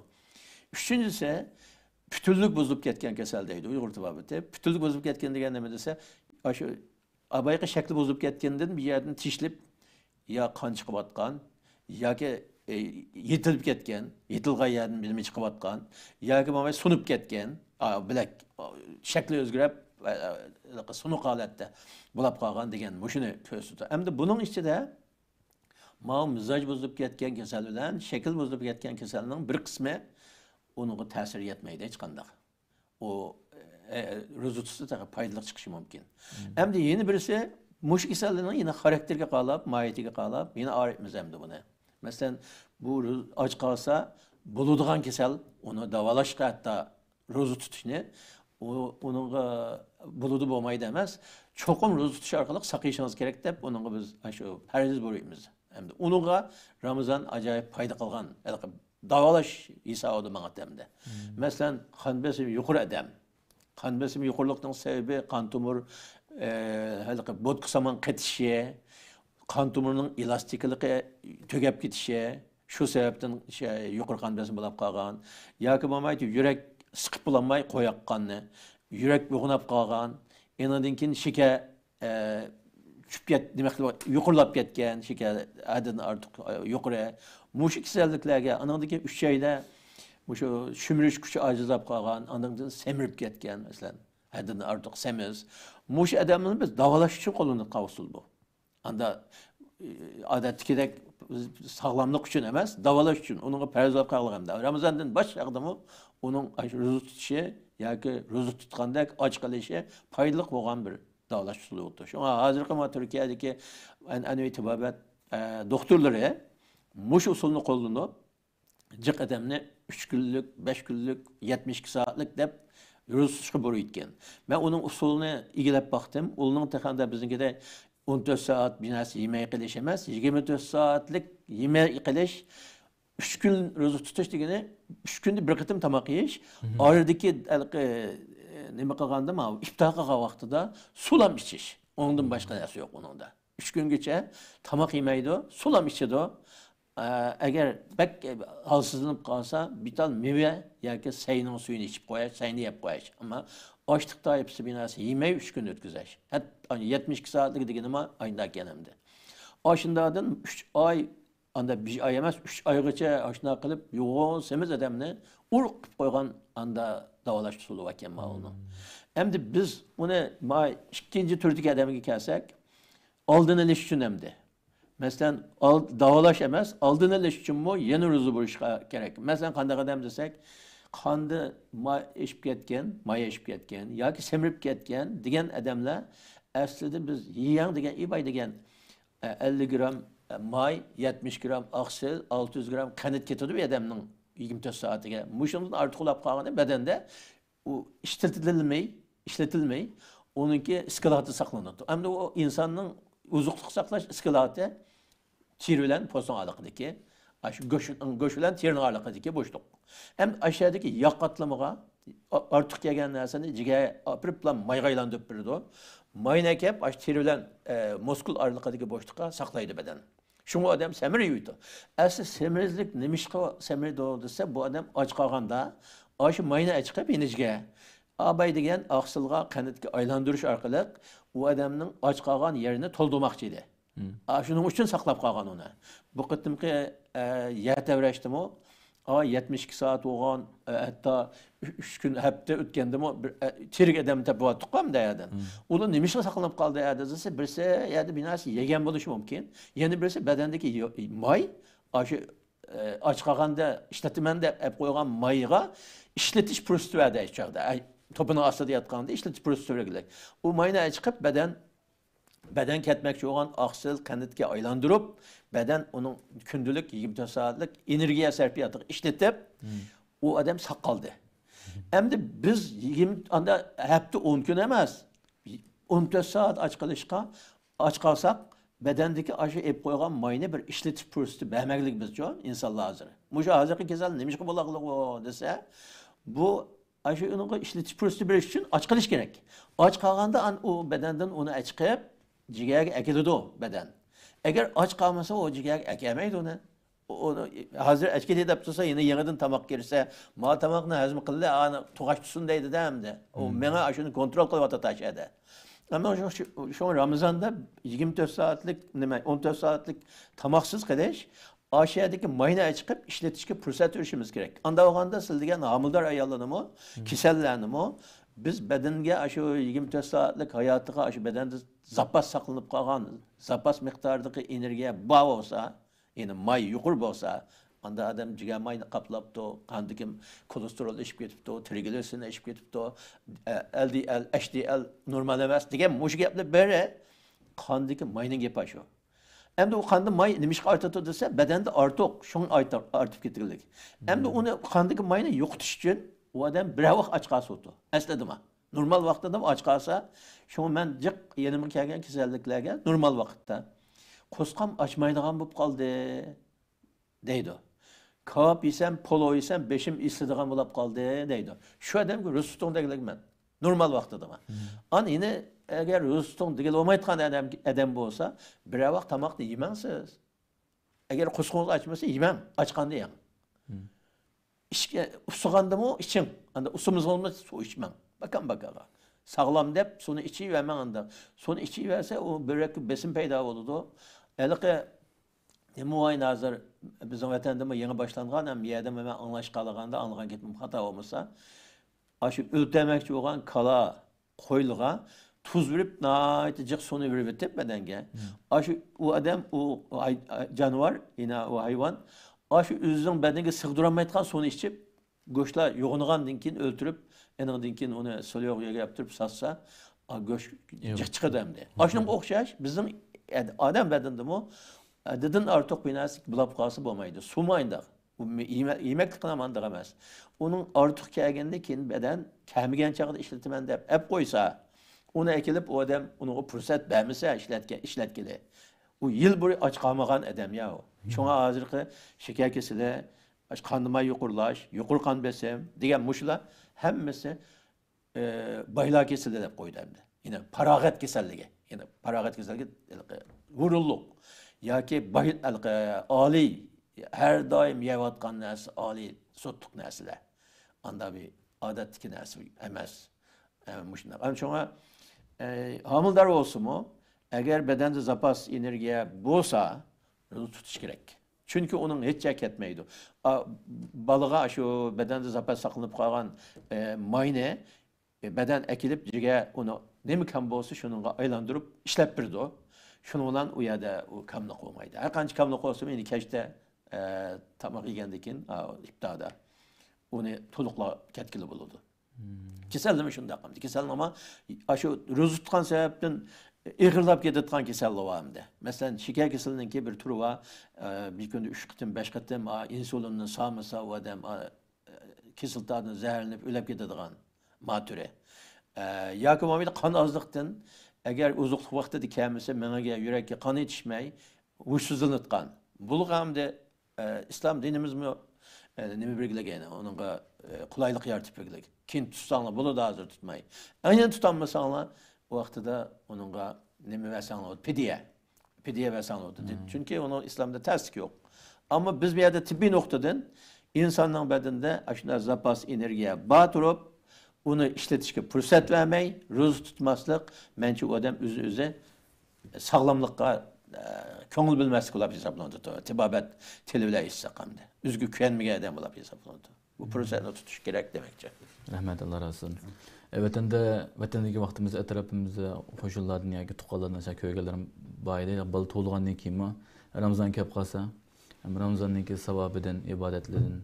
ئۈچىنچىسى، پۈتۈنلۈك بۇزۇلۇپ كەتكەن كەسەل دەيدۇ ئۇيغۇر تېبابىتى. پۈتۈنلۈك بۇزۇلۇپ كەتكەن دېگەن نېمە دېسە، ئاشۇ بايىقى شەكلى بۇزۇلۇپ كەتكەندىن بىر يەردىن تېشىلىپ، يا قان چىقىۋاتقان، ياكى، ئى، يېتىلىپ كەتكەن، يېتىلغان يەردىن نېمە چىقىۋاتقان، ياكى بولماي سۇنۇپ كەتكەن، ئا، بىلەك، ئا، شەكلى ئۆزگىرىپ، ئا، ئا، سۇنۇق ھالەتتە بولاپ قالغان دېگەن مۇشۇنى كۆرسىتىدۇ. ئەمدى بۇنىڭ ئىچىدە ماۋۇ مىزاج بۇزۇلۇپ كەتكەن كېسەل بىلەن شەكىل بۇزۇلۇپ كەتكەن كېسەلنىڭ بىر قىسمى ئۇنىڭغا تەسىر يەتمەيدۇ ھېچقانداق. ئۇ، ئە، روزا تۇتسا تېخى پايدىلىق چىقىشى مۇمكىن. ئەمدى يەنە بىرسى، مۇشۇ كېسەللەرنىڭ يەنە خاراكتېرىگە قاراپ، ماھىيىتىگە قاراپ، يەنە ئايرىيمىز ئەمدى بۇنى. مەسىلەن، بۇ روز-، ئاچ قالسا بولىدىغان كېسەل، ئۇنى داۋالاشقا ھەتتا روزا تۇتۇشنى، ئۇ، ئۇنىڭغا بولىدۇ بولمايدۇ ئەمەس، چوقۇم روزا تۇتۇش ئارقىلىق ساقىيىشىڭىز كېرەك دەپ، ئۇنىڭغا بىز ئاشۇ پەرھىز بۇيرۇيمىز. ئەمدى ئۇنىڭغا رامىزان ئاجايىپ پايدا قىلغان، ھېلىقى داۋالاش ھېسابىدا ماڭاتتى ئەمدى. مەسىلەن، قان بېسىمى يۇقىرى ئادەم. قان بېسىمى يۇقىرىلىقنىڭ سەۋەبى قان تومۇر، ئە، ھېلىقى بوتقا سامان قېتىشى، قان تومۇرىنىڭ ئېلاستىكىلىقى تۈگەپ كېتىشى، شۇ سەۋەبتىن شە-، يۇقىرى قان بېسىمى بولاپ قالغان. ياكى بولمايدۇ، يۈرەك سىقىپ بولالماي قويۇپ قالغان، يۈرەك بوغۇناپ قالغان، ئېنىڭدىن كېيىن شېكەر، ئە، چۈشۈپ كەت-، نېمە قىلىپ، يۇقىرىلاپ كەتكەن، شېكەر ھەددىدىن ئارتۇق، ئە، يۇقىرى. مۇشۇ كېسەللىكلەرگە، ئانىڭدىن كېيىن ئۈچەيدە مۇشۇ شۈمۈرۈش كۈچى ئاجىزلاپ قالغان، ئاندىن كېيىن سەمرىپ كەتكەن، مەسىلەن، ھەددىدىن ئارتۇق سەمىز. مۇشۇ ئادەملەرنى بىز داۋالاش ئۈچۈن قوللىنىدىغان ئۇسۇل بۇ. ئاندا، ئادەتتىكىدەك ساغلاملىق ئۈچۈن ئەمەس، داۋالاش ئۈچۈن. ئۇنىڭغا پەرھىزۋار قىلغان ئەمدى. رامىزاندىن باش چاغدىمۇ ئۇنىڭ ئاشۇ روزا تۇتۇشى ياكى روزا تۇتقاندەك ئاچ قېلىشى پايدىلىق بولغان بىر داۋالاش ئۇسۇلى بولۇپتۇ. شۇڭا ھازىرقى ما تۈركىيەدىكى ئەنئەنىۋى تېبابەت، ئە، دوختۇرلىرى مۇشۇ ئۇسۇلنى قوللىنىپ، جىق ئادەمنى ئۈچ كۈنلۈك، بەش كۈنلۈك، يەتمىش ئىككى سائەتلىك دەپ روزا تۇتۇشقا بۇيرۇيدىكەن. مەن ئۇنىڭ ئۇسۇلىنى ئىگىلەپ باقتىم. ئۇنىڭ تېخى ئەمدى بىزنىڭكىدەك ئون تۆت سائەت بىناسى يېمەي قېلىش ئەمەس، يىگىرمە تۆت سائەتلىك يېمەي قېلىش، ئۈچ كۈن روزا تۇتۇش دېگىنى ئۈچ كۈندە بىر قېتىم تاماق يېيىش، ئارىدىكى ھېلىقى، نېمە قىلغاندا، ماۋۇ ئىپتار قىلغان ۋاقتىدا سۇلام ئىچىش. ئۇنىڭدىن باشقا نەرسە يوق ئۇنىڭدا. ئۈچ كۈنگىچە تاماق يېمەيدۇ، سۇلام ئىچىدۇ. ئە، ئەگەر بەك ھالسىزلىنىپ قالسا، بىر تال مېۋە ياكى سەينىڭ سۈيىنى ئىچىپ قوياي، سەينى يەپ قوياي. ئەمما ئاشلىق تائىپىسى بىناسى يېمەي ئۈچ كۈن ئۆتكۈزەي. ھەت-، يەتمىش ئىككى سائەتلىك دېگىنىما ئاينداكەن ئەمدى. ئاشۇنداقتىن ئۈچ ئاي، ئاندا بىر ئاي ئەمەس، ئۈچ ئايغىچە ئاشۇنداق قىلىپ يوغان سېمىز ئادەمنى ئۇرۇق قىلىپ قويغان ئاندا داۋالاش ئۇسۇلى باركەن ماۋۇنىڭ. ئەمدى بىز ئۇنى ما ئىككىنچى تۈردىكى ئادەمگە كەلسەك، ئالدىنى ئېلىش ئۈچۈن ئەمدى. مەسىلەن، ئال-، داۋالاش ئەمەس، ئالدىنى ئېلىش ئۈچۈنمۇ يەنە روزا بۇيرۇشقا كېرەك. مەسىلەن، قانداق ئادەم دېسەك، قاندا ماي ئېشىپ كەتكەن، ماي ئېشىپ كەتكەن ياكى سەمرىپ كەتكەن دېگەن ئادەملەر ئەسلىدە بىز يېڭ دېگەن، ئىباي دېگەن، ئە، ئەللىك گرام، ئە، ماي، يەتمىش گرام ئاقسىل، ئالتە يۈز گرام قەنت كېتىدۇ بىر ئادەمنىڭ يىگىرمە تۆت سائىتىگە. مۇشۇندىن ئارتۇق بولاپ قالغىنى بەدەندە ئۇ ئىشلىتىلمەي، ئىشلىتىلمەي، ئۇنىڭكى ئىسكىلاتى ساقلىنىدۇ. ئەمدى ئۇ ئىنساننىڭ ئوزۇقلۇق ساقلاش ئىسكىلاتى تېرە بىلەن پوستنىڭ ئارىلىقىدىكى، ئاشۇ گۆش، گۆش بىلەن تېرىنىڭ ئارىلىقىدىكى بوشلۇق. ئەمدى ئاشۇ يەردىكى ياغ قاتلىمىغا، ئا-، ئارتۇق كەلگەن نەرسىنى جىگەرگە ئاپىرىپلا مايغا ئايلاندۇرۇپ بېرىدۇ. ماينى ئەكەپ، ئاشۇ تېرە بىلەن، ئە، مۇسكۇل ئارىلىقىدىكى بوشلۇققا ساقلايدۇ بەدەن. شۇڭا ئادەم سەمرىيۋېتىدۇ. ئەسلى سېمىزلىك نېمىشقا سەمرىيدۇ دېسە، بۇ ئادەم ئاچ قالغاندا، ئاشۇ ماينى ئەچىقىپ يېنىشكە، ئاباي دېگەن ئاقسىلغا قەنتكە ئايلاندۇرۇش ئارقىلىق ئۇ ئادەمنىڭ ئاچ قالغان يېرىنى تولدۇرماقچى ئىدى. ئا، شۇنىڭ ئۈچۈن ساقلاپ قالغان ئۇنى. بۇ قېتىمقى، ئە، يەر تەۋرەشتىمۇ، ئا، يەتمىش ئىككى سائەت بولغان، ئە، ھەتتا ئۈ-، ئۈچ كۈن، ھەپتە ئۆتكەندىمۇ بىر، ئە، تىرىك ئادەم تېپىۋاتتۇققۇ ئەمدى ئەدىن. ئۇلار نېمىشقا ساقلىنىپ قالدى ئەدە دېسە، بىرسى يەردە بىناسى يېگەن بولۇشى مۇمكىن. يەنە بىرسى بەدەندىكى يو-، ماي، ئاشۇ، ئە، ئاچ قالغاندا ئىشلىتىمەن دەپ ئەپ قويغان مايغا ئىشلىتىش پۇرسىتى بەردى ئاشۇ چاغدا. ئەي، توپىنىڭ ئاستىدا ياتقاندا ئىشلىتىش پۇرسىتى بەرگىلىك. ئۇ ماينى چىقىپ بەدەن بەدەن كەتمەكچى بولغان ئاقسىل قەنتكە ئايلاندۇرۇپ، بەدەن ئۇنىڭ كۈندىلىك يىگىرمە تۆت سائەتلىك ئېنېرگىيە سەرپىياتىغا ئىشلىتىپ، ئۇ ئادەم ساق قالدى. ئەمدى بىز يىگىرمە، ئاندا ھەپتە ئون كۈن ئەمەس، ئون تۆت سائەت ئاچ قېلىشقا، ئاچ قالساق، بەدەندىكى ئاشۇ ئېلىپ قويغان ماينى بىر ئىشلىتىش پۇرسىتى بەرمەكلىك بىزچۇ، ئىنسانلار ھازىر. مۇشۇ ھازىرقى كېسەل نېمىشقا بولاقلىغۇ دېسە، بۇ ئاشۇ ئۇنىڭغا ئىشلىتىش پۇرسىتى بېرىش ئۈچۈن ئاچ قېلىش كېرەك. ئاچ قالغاندا ئان-، ئۇ بەدەندىن ئۇنى ئەچىقىپ، جىگەرگە ئەكېلىدۇ بەدەن. ئەگەر ئاچ قالمىسا، ئۇ جىگەرگە ئەكەلمەيدۇ ئۇنى. ئۇ، ئۇنى ھازىر ئەكېلى دەپ تۇرسا، يەنە يېڭىدىن تاماق كىرسە، ما تاماقنى ھەزىم قىلدى، ئانى توغاش تۇتسۇن دەيدۇ-دە ئەمدى. ئۇ مېڭە شۇنى كونترول قىلىۋاتىدۇ ئاشۇ يەردە. ئەمما شۇ، شۇ، شۇ رامىزاندا يىگىرمە تۆت سائەتلىك نېمە، ئون تۆت سائەتلىك تاماقسىز قېلىش، ئاشۇ يەردىكى ماينى چىقىپ ئىشلىتىشكە پۇرسەت بېرىشىمىز كېرەك. ئانداق بولغاندا سىز دېگەن ھامىلىدار ئاياللارنىمۇ، كېسەللەرنىمۇ بىز بەدەنگە ئاشۇ يىگىرمە تۆت سائەتلىك ھاياتىغا ئاشۇ بەدەندە زاپاس ساقلىنىپ قالغان، زاپاس مىقداردىكى ئېنېرگىيە بار بولسا، يەنى ماي يۇقىرى بولسا، ئاندا ئادەم جىگەر ماينى قاپلاپتۇ، قاندىكى كولېستېرول ئېشىپ كېتىپتۇ، ترىگلىسېرىد ئېشىپ كېتىپتۇ، ئە، ئەل دى ئەل، ئەچ دى ئەل نورمال ئەمەس دېگەن مۇشۇ گەپلەر بىرى. قاندىكى ماينىڭ گېپى شۇ. ئەمدى ئۇ قاندا ماي نېمىشقا ئارتىدۇ دېسە، بەدەندە ئارتۇق، شۇڭا ئارتىپ، ئارتىپ كېتىدىكەن. ئەمدى ئۇنى، قاندىكى ماينى يوقىتىش ئۈچۈن ئۇ ئادەم بىرەر ۋاق ئاچ قالسا بولىدۇ. ئەسلىدىما؟ نورمال ۋاقتىدا ئاچ قالسا، شۇڭا مەن جىق يېنىمغا كەلگەن كېسەللىكلەرگە نورمال ۋاقىتتا، قورسىقىم ئاچمايدىغان بولۇپ قالدى دەيدۇ. كاۋاپ يېسەم، پولۇ يېسەم، بېشىم ئېسىلىدىغان بولۇپ قالدى دەيدۇ. شۇ ئادەمگە روزا تۇتۇڭ دېگىلىك مەن. نورمال ۋاقتىدا. ئان يەنە ئەگەر روزا تۇتۇڭ دېگىلى بولمايدىغان ئادەم، ئادەم بولسا، بىرەر ۋاق تاماقنى يېمەڭ سىز. ئەگەر قورسىقىڭىز ئاچمىسا، يېمەڭ. ئاچقاندا يەڭ. ئىچكە، ئۇسسىغاندىمۇ ئىچىڭ. ئاندا ئۇسسىمىسىڭىزمۇ سۇ ئىچمەڭ. باكام باكاغا. ساغلام دەپ سۇنى ئىچىۋەرمەڭ ئاندا. سۇنى ئىچىۋەرسە، ئۇ بۆرەككە بېسىم پەيدا بولىدۇ. ھېلىقى نېمە بولغان ھازىر بىزنىڭ ۋەتەندىمۇ يېڭى باشلانغان، ھەم يەردىمۇ مەن ئاڭلاشقا قالغاندا، ئاڭلىغان گېپىم خاتا بولمىسا، ئاشۇ ئۆلتۈرمەكچى بولغان كالا، قويلىغا تۇز بېرىپ، ناھايىتى جىق سۇنى بېرىۋېتىپ بەدەنگە. ئاشۇ ئۇ ئادەم، ئۇ ھاي-، جانىۋار، يەنە ئۇ ھايۋان، ئاشۇ ئۆزىنىڭ بەدىنىگە سىغدۇرالمايدىغان سۇنى ئىچىپ، گۆشلەر يوغىنىغاندىن كېيىن ئۆلتۈرۈپ، ئېنىڭدىن كېيىن ئۇنى سوليوغا يۆگەپ تۇرۇپ ساتسا، ئا، گۆش جىق چىقىدۇ ئەمدى. ئاشۇنىڭغا ئوخشاش بىزنىڭ ئاد-، ئادەم بەدىنىدىمۇ ھەددىدىن ئارتۇق بىر نەرسە بولاپ قالسا بولمايدۇ. سۇمۇ ئاينداق. ئۇ يېمە-، يېمەكلىكنى ئانداق ئەمەس. ئۇنىڭ ئارتۇق كەلگەندىن كېيىن بەدەن كەلمىگەن چاغدا ئىشلىتىمەن دەپ ئەپ قويسا، ئۇنى ئەكېلىپ ئۇ ئادەم ئۇنىڭغا پۇرسەت بەرمىسە ئىشلەتكە-، ئىشلەتكىلى. ئۇ يىل بويى ئاچ قالمىغان ئادەم يا ئۇ. شۇڭا ھازىرقى شېكەر كېسىلى، قان ماي يۇقىرىلاش، يۇقىرى قان بېسىم دېگەن مۇشۇلار ھەممىسى ئى، بايلار كېسىلى دەپ قويدى ئەمدى. يەنى پاراغەت كېسەللىكى. يەنى پاراغەت كېسەللىكى ھېلىقى ھۇرۇنلۇق ياكى باي-، ھېلىقى ئالىي، ھەر دائىم يەۋاتقان نەرسە ئالىي سوتلۇق نەرسىلەر. ئاندا بىر ئادەتتىكى نەرسە ئەمەس. ئە، مۇشۇنداق. ئەمما شۇڭا، ئە، ھامىلىدار بولسىمۇ، ئەگەر بەدەندە زاپاس ئېنېرگىيە بولسا، روزا تۇتۇش كېرەك. چۈنكى ئۇنىڭ ھېچ يەرگە كەتمەيدۇ. ئا، بالىغا شۇ بەدەندە زاپاس ساقلىنىپ قالغان، ئە، ماينى، ئە، بەدەن ئەكېلىپ، جىگەر ئۇنى نېمە كەم بولسا، شۇنىڭغا ئايلاندۇرۇپ ئىشلەپ بېرىدۇ. شۇنىڭ بىلەن ئۇ يەردە ئۇ كەملىك بولمايدۇ. ھەر قانچە كەملىك بولسىمۇ، يەنە كەچتە، ئە، تاماق يېگەندىن كېيىن، ئا، ئىپتاردا ئۇنى تولۇقلاپ كەتكىلى بولىدۇ. كېسەللىمە شۇنداق ئەمدى. كېسەللىمە ئاشۇ روزا تۇتقان سەۋەبتىن ئېغىرلاپ كېتىدىغان كېسەللەر بار ئەمدى. مەسىلەن، شېكەر كېسىلىنىڭكى بىر تۈرى بار. ئە، بىر كۈندە ئۈچ قېتىم، بەش قېتىم، ئا، ئىنسۇلىننى سالمىسا، ئۇ ئادەم، ئا، كېسىلتادىن زەھەرلىنىپ ئۆلۈپ كېتىدىغان ما تۈرى. ئە، ياكى بولمىدى قان ئازلىقتىن، ئەگەر ئوزۇقلۇق ۋاقتىدا كەلمىسە، مېڭىگە، يۈرەككە قان يېتىشمەي، ھوشسىزلىنىدىغان. بۇلارغا ئەمدى ئە، ئىسلام دىنىمىزمۇ، ئە، نېمە بەرگىلىك، يەنى ئۇنىڭغا، ئە، قولايلىق يارىتىپ بەرگىلىك. كېيىن تۇتساڭلار بولىدۇ، ھازىر تۇتماي. ئەينەن تۇتالمىساڭلار، ۋاقتىدا ئۇنىڭغا نېمە بەرسەڭلار بولىدۇ، پىدىيە. پىدىيە بەرسەڭلار بولىدۇ. چۈنكى ئۇنىڭ ئىسلامدا تەسلىك يوق. ئەمما بىز بۇ يەردە تېببىي نۇقتىدىن ئىنساننىڭ بەدىنىدە ئاشۇنداق زاپاس ئېنېرگىيە بار تۇرۇپ، ئۇنى ئىشلىتىشكە پۇرسەت بەرمەي، روزا تۇتماسلىق، مەنچە ئۇ ئادەم ئۆزىنى ئۆزى ساغلاملىققا، ئە، كۆڭۈل بۆلمەسلىك بولۇپ ھېسابلىنىدۇ. تېبابەت تىلى بىلەن ئېيتساق ئەمدى. ئۆزىگە كۆيەنمىگەن ئادەم بولۇپ ھېسابلىنىدۇ. بۇ پۇرسەتنى تۇتۇش كېرەك دېمەكچى. رەھمەت، ئاللا رازى بولسۇن. ئە، ۋەتەندە، ۋەتەندىكى ۋاقتىمىزدا ئەتراپىمىزدا قوشنىلاردا ياكى تۇغقانلاردا شۇ كۆرگەنلىرىم بار ئىدى. بالا تۇغۇلغاندىن كېيىنمۇ رامىزان كەپ قالسا، ھەم رامىزاننىڭكى ساۋابىدىن، ئىبادەتلىرىدىن،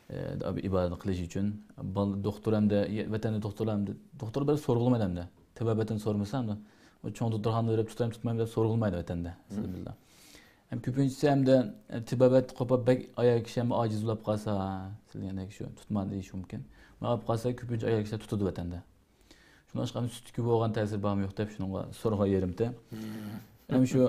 ئى، ئىبادەت قىلىش ئۈچۈن بال-، دوختۇر ھەمدە يە-، ۋەتەندە دوختۇر ھەمدە، دوختۇر بىر سورىغۇلمايدۇ ھەمدە. تېبابەتتىن سورىمىسا ھەمدە، ئۇ چوڭ دوختۇرخانىدا بېرىپ تۇتايمۇ، تۇتمايمۇ دەپ سورىغۇلمايدۇ ۋەتەندە. ئىستىزبىللا. ھەم كۆپىنچىسى ھەمدە، ئى، تېبابەت قوپاپ بەك ئايال كىشى ھەم ئاجىز بولاپ قالسا، سىز دېگەندەك شۇ تۇتما دېيىشى مۇمكىن. ماڭا قالسا كۆپىنچە ئايال كىشىلەر تۇتىدۇ ۋەتەندە. شۇڭلاشقا سۈتتىكى بولغان تەسىرى بارمۇ يوق دەپ شۇنىڭغا سورىغان يېرىمتى. ھەم شۇ،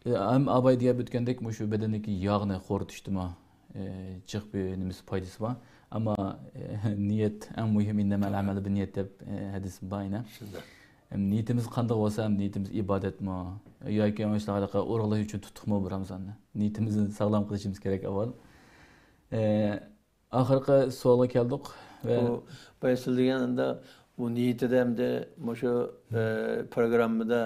ئە، ھەم ئاباي دېيەپ ئۆتكەندەك، مۇشۇ بەدەندىكى ياغنى خورىتىشتىمۇ، ئە، جىق بىر نېمىسى، پايدىسى بار. ئەمما، ئە، نىيەت ئەڭ مۇھىم، «ئىننەمەل ئەمەلۇ بىننىيەت» دەپ، ئە، ھەدىس بار يەنە. شۇنداق. ھەم نىيىتىمىز قانداق بولسا، ھەم نىيىتىمىز ئىبادەتمۇ ياكى مۇشۇنداق ئورۇنلاش ئۈچۈن تۇتۇقمۇ بۇ رامىزاننى؟ نىيىتىمىزنى ساغلام قىلىشىمىز كېرەك ئاۋۋال. ئە، ئاخىرقى سوئالغا كەلدۇق. ۋە بۇ بايا سىز دېگەن ئەمدى بۇ نىيىتىدە ئەمدى مۇشۇ، ئە، پروگراممىدا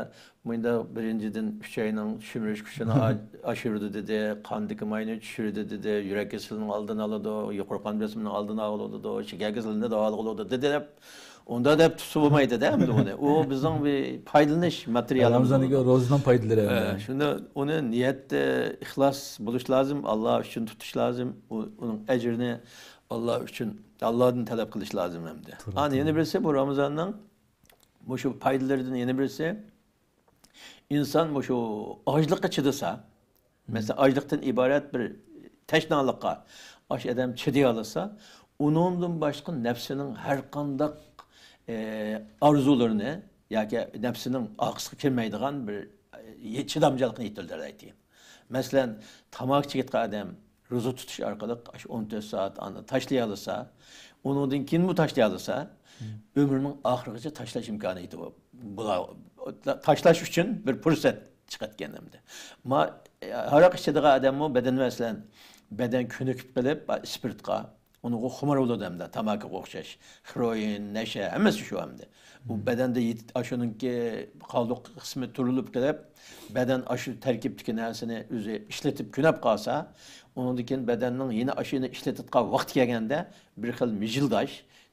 مۇنداق بىرىنچىدىن ئۈچ ئاينىڭ چۈشۈمۈرۈش كۈچىنى ئا-، ئاشۇرىدۇ دېدى، قاندىكى ماينى چۈشۈرىدۇ دېدى، يۈرەك كېسىلىنىڭ ئالدىنى ئالىدۇ، يۇقىرى قان بېسىمىنىڭ ئالدىنى ئالىدۇ، شېكەر كېسىلىنى داۋالىغىلى دېدى دەپ ئۇنداق دەپ تۇتسا بولمايدۇ-دە ئەمدى ئۇنى. ئۇ بىزنىڭ بىر پايدىلىنىش ماتېرىيالىمىز رامىزاندىكى بولىدۇ. روزىنىڭ پايدىلىرى ئە، ئەمدى. شۇنى، ئۇنى نىيەتتە ئىخلاس بولۇش لازىم، ئاللا ئۈچۈن تۇتۇش لازىم. ئۇ، ئۇنىڭ ئەجرىنى ئاللا ئۈچۈن، ئاللادىن تەلەپ قىلىش لازىم ئەمدى. توغرا، ئانا يەنە توغرا. بىرسى، بۇ رامىزاننىڭ مۇشۇ پايدىلىرىدىن يەنە بىرسى، ئىنسان مۇشۇ ئاچلىققا چىدىسا، مەسىلەن، ئاچلىقتىن ئىبارەت بىر تەشنالىققا ئاشۇ ئادەم چىدىيالىسا، ئۇنىڭدىن باشقا نەپسىنىڭ ھەر قانداق، ئى، ئارزۇلىرىنى ياكى نەپسىنىڭ ئارقىسىغا كىرمەيدىغان بىر، ئى، چىدامچانلىقنى يېتىلدۈرەلەيدىكەن. مەسىلەن، تاماكا چېكىدىغان ئادەم روزا تۇتۇش ئارقىلىق ئاشۇ ئون تۆت سائەت ئاندا تاشلىيالىسا، ئۇنىڭدىن كېيىنمۇ تاشلىيالىسا، مم. ئۆمرىنىڭ ئاخىرىغىچە تاشلاش ئىمكانىيىتى بار. بۇلار تاشلاش ئۈچۈن بىر پۇرسەت چىقىدىكەن ئەمدى. ما، ھاراق ئىچىدىغان ئادەممۇ بەدەن، مەسىلەن، بەدەن كۆنۈكۈپ قېلىپ، ئىسپىرتقا، ئۇنىڭغا خۇمار بولىدۇ ئەمدى، تاماكىغا ئوخشاش. خېروئىن، نەشە، ھەممىسى شۇ ئەمدى. بۇ مم. بەدەندە يېتىت-، ئاشۇنىڭكى قالدۇق قىسمى تۈرۈلۈپ كېلىپ، بەدەن ئاشۇ تەركىبتىكى نەرسىنى ئۆزى ئىشلىتىپ كۆنەپ قالسا، ئۇنىڭدىن كېيىن بەدەننىڭ يەنە ئاشۇنى ئىشلىتىدىغان ۋاقتى كەلگەندە، بىر خىل مىجىلداش،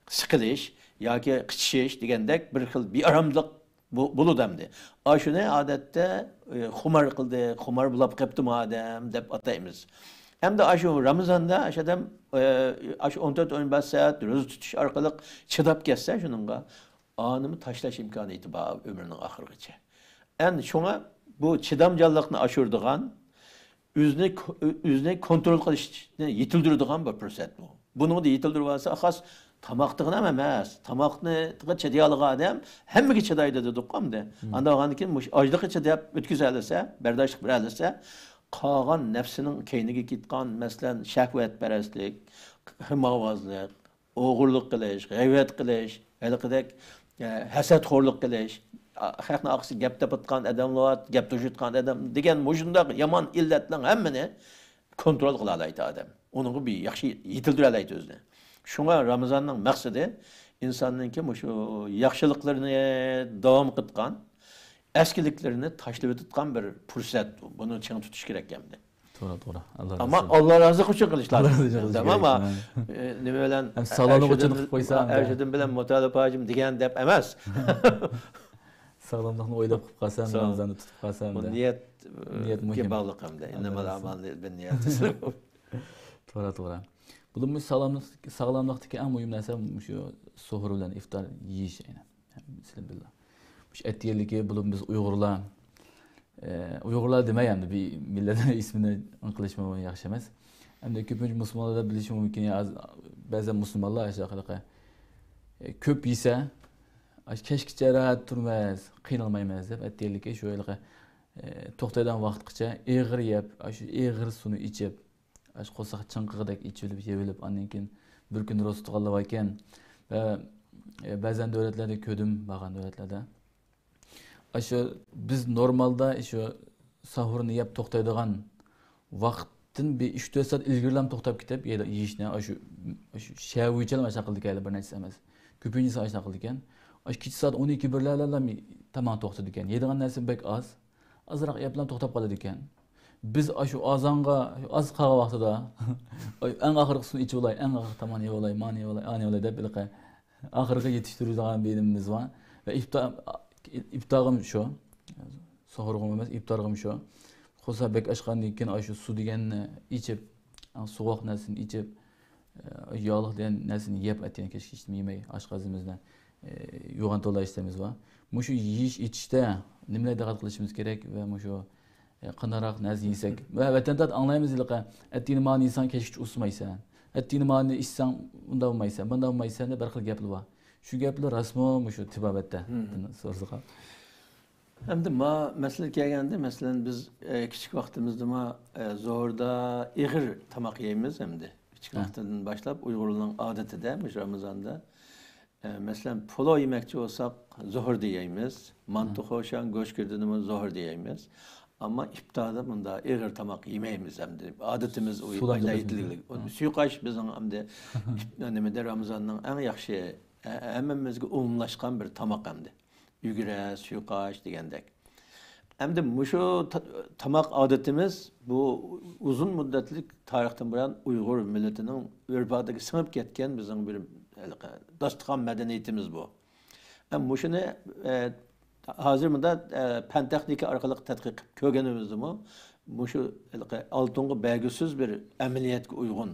سىقىلىش ياكى قىچىشىش دېگەندەك بىر خىل بىئاراملىق بۇ، بولىدۇ ئەمدى. ئاشۇنى ئادەتتە، ئى، خۇمار قىلدى، خۇمار بولاپ قېپتىمۇ ئادەم دەپ ئاتايمىز. ئەمدى ئاشۇ رامىزاندا ئاشۇ ئادەم، ئى، ئاشۇ ئون تۆت، ئون بەش سائەت روزا تۇتۇش ئارقىلىق چىداپ كەتسە شۇنىڭغا، ئانىمۇ تاشلاش ئىمكانىيىتى بار ئۆمرىنىڭ ئاخىرىغىچە. ئەمدى شۇڭا بۇ چىدامچانلىقنى ئاشۇرىدىغان، ئۆزىنى كو-، ئۆزىنى كونترول قىلىشنى يېتىلدۈرىدىغان بىر پۇرسەت بۇ. بۇنىڭدا يېتىلدۈرۈۋالسا، خاس تاماقتىغىنام ئەمەس، تاماقنى چىدىيالىغان ئادەم ھەممىگە چىدايدۇ دېدۇققۇ ئەمدى. مم. ئاندىن بولغاندىن كېيىن مۇشۇ ئاچلىققا چىداپ ئۆتكۈزەلىسە، بەرداشلىق بېرەلىسە، قالغان نەپسىنىڭ كەينىگە كېتىدىغان، مەسىلەن، شەھۋەتپەرەسلىك، ھىماۋازلىق، ئوغرىلىق قىلىش، غەيۋەت قىلىش، ھېلىقىدەك، ئە، ھەسەتخورلۇق قىلىش، ئا، خەقنىڭ ئارقىسىدا گەپ تېپىدىغان ئادەملەر، گەپ توشۇيدىغان ئادەم دېگەن مۇشۇنداق يامان ئىللەتنىڭ ھەممىنى كونترول قىلالايدۇ ئادەم. ئۇنىڭغا بىر ياخشى يېتىلدۈرەلەيدۇ ئۆزىنى. شۇڭا رامىزاننىڭ مەقسىتى ئىنساننىڭكى مۇشۇ ياخشىلىقلىرىنى داۋام قىلىدىغان، ئەسكىلىكلىرىنى تاشلىۋېتىدىغان بىر پۇرسەت. بۇنى چىڭ تۇتۇش كېرەك ئەمدى. توغرا، توغرا. ئاللا ئەمما رازى ئاللا رازىلىقى ئۈچۈن قىلىش لازىم. ئاللا رازى ئۈچۈن قىلىش ئەمما، كېرەك. ئە، نېمە بىلەن، ھەم ساغلاملىق ئۈچۈن ئەرشىدىن، قىلىپ قويسا ئەمدى. ئەرشىدىن بىلەن مۇتەللىپ ھاجىم دېگەن دەپ ئەمەس. ساغلاملىقنى ئويلاپ قىلىپ قالسام، ساغ-، رامىزاندا تۇتۇپ قالسام بۇ دە. نىيەت، نىيەت ئە، مۇھىم. باغلىق ئەمدى. ئاللا ئىننەمەل رازى ئەمالى بىننىيەت. توغرا، توغرا. بۇلار مۇشۇ ساغلاملىق، ساغلاملىقتىكى ئەڭ مۇھىم نەرسە مۇشۇ سوھۇر بىلەن ئىفتار يېيىش، ئەينەن. مۇشۇ ئەتىگەنلىكى بۇلار بىز ئۇيغۇرلار، ئە، ئۇيغۇرلار دېمەي ئەمدى، بىر مىللەتنىڭ ئىسمىنى قىلىشمۇ ياخشى ئەمەس. ئەمدى كۆپىنچە مۇسۇلمانلار بىلىشى مۇمكىن، يا، بەزى مۇسۇلمانلار ئاشۇ قىلىقى، ئە، كۆپ يېسە، ئاشۇ كەچكىچە راھەت تۇرىمىز، قىينالمايمىز دەپ، ئەتىگەنلىكى شۇ ھېلىقى، ئە، توختايدىغان ۋاقىتقىچە ئېغىر يەپ، ئاشۇ ئېغىر سۇنى ئىچىپ، ئاشۇ قورساق چىڭقىغۇدەك ئېچىۋېلىپ، يەۋېلىپ، ئاندىن كېيىن بىر كۈن روزا تۇتقانلار باركەن. ۋە، ئە، بەزەن دۆلەتلەردە كۆردۈم، بارغان دۆلەتلەردە. ئاشۇ بىز نورمالدا شۇ ساھۇرنى يەپ توختايدىغان ۋاقىتتىن بىر ئۈچ تۆت سائەت ئىلگىرىلەم توختاپ كېتىپ، يەيدۇ-، يېيىشنى، ئاشۇ، ئاشۇ شەھۋىيچىلەم ئاشۇنداق قىلىدىكەن، بىر نەچچىسى ئەمەس. كۆپىنچىسى ئاشۇنداق قىلىدىكەن. ئاشۇ كېچە سائەت ئون ئىككى، بىرلەردىلا تاماق توختىدىكەن. يەيدىغان نەرسە بەك ئاز. ئازراق يەپلا توختاپ قالىدىكەن. بىز ئاشۇ ئازانغا، ئاز قالغان ۋاقتىدا، ئەڭ ئاخىرقىسىنى ئېچىۋالاي، ئەڭ ئاخىرقى تاماق يەۋالاي، مانى يەۋالاي، ئانى يەۋالاي دەپ ھېلىقى ئاخىرغا يېتىشتۈرىدىغان بىر نېمىمىز بار. ۋە ئىپتا-، ئىپتارغىمۇ شۇ. سوھۇرغىمۇ ئەمەس، ئىپتارغىمۇ شۇ. قورساق بەك ئاچقاندىن كېيىن، ئاشۇ سۇ دېگەننى ئىچىپ، سوغۇق نەرسىنى ئىچىپ، ئە، ياغلىق دېگەن نەرسىنى يەپ، ئەتىگەن كەچكىچە يېمەي، ئاشقازىنىمىزنى، ئە، يوغان تولا ئىشلىرىمىز بار. مۇشۇ يېيىش ئىچىشتە نېمىلەرگە دىققەت قىلىشىمىز كېرەك ۋە مۇشۇ، ئە، قانداقراق نەرسە يېسەك؟ ۋە ۋەتەندە ئاڭلايمىز ھېلىقى، ئەتىگىنى مانى يېسەڭ، كەچكىچە ئۇسسىمايسەن. ئەتىگىنى مانى ئىچسەڭ، ئۇنداق بولمايسەن، مۇنداق بولمايسەن دەپ بىر خىل گەپلەر بار. شۇ گەپلەر راستمۇ مۇشۇ تېبابەتتە؟ سورىسىغا. ئەمدى ما مەسىلىگە كەلگەندە، مەسىلەن، بىز، ئە، كىچىك ۋاقتىمىزدىمۇ، ئە، زوھۇردا ئېغىر تاماق يەيمىز ئەمدى. كىچىك ھە. ۋاقتىدىن باشلاپ ئۇيغۇرلارنىڭ ئادىتىدە، مۇشۇ رامىزاندا ئە، مەسىلەن، پولۇ يېمەكچى بولساق، زوھۇر دېيەيمىز. مانتۇ، خوشان، گۆش گىردىنىمۇ زوھۇر دېيەيمىز. ئەمما ئىپتاردا مۇنداق ئېغىر تاماق يېمەيمىز ئەمدى. ئادىتىمىز ئۇ سۇلاندۇرۇش ئايلار يېتىلگۈلۈك. ئۇ سۇيۇقئاش بىزنىڭ ئەمدى ئىپ-، نېمىدە، رامىزاننىڭ ئەڭ ياخشى، ھە-، ھەممىمىزگە ئومۇملاشقان بىر تاماق ئەمدى. ئۈگرە، سۇيۇقئاش دېگەندەك. ئەمدى مۇشۇ تا-، تاماق ئادىتىمىز بۇ ئۇزۇن مۇددەتلىك تارىختىن بۇيان ئۇيغۇر مىللىتىنىڭ ئۆرپ-ئادىتىگە سىڭىپ كەتكەن بىزنىڭ بىر ھېلىقى داستىخان مەدەنىيىتىمىز بۇ. ئە، مۇشۇنى، ئە، ھازىر مۇنداق، ئە، پەن-تېخنىكا ئارقىلىق تەتقىق قىلىپ كۆرگىنىمىزدىمۇ، مۇشۇ ھېلىقى ئالتۇنغا بەرگۈسىز بىر ئەمەلىيەتكە ئۇيغۇن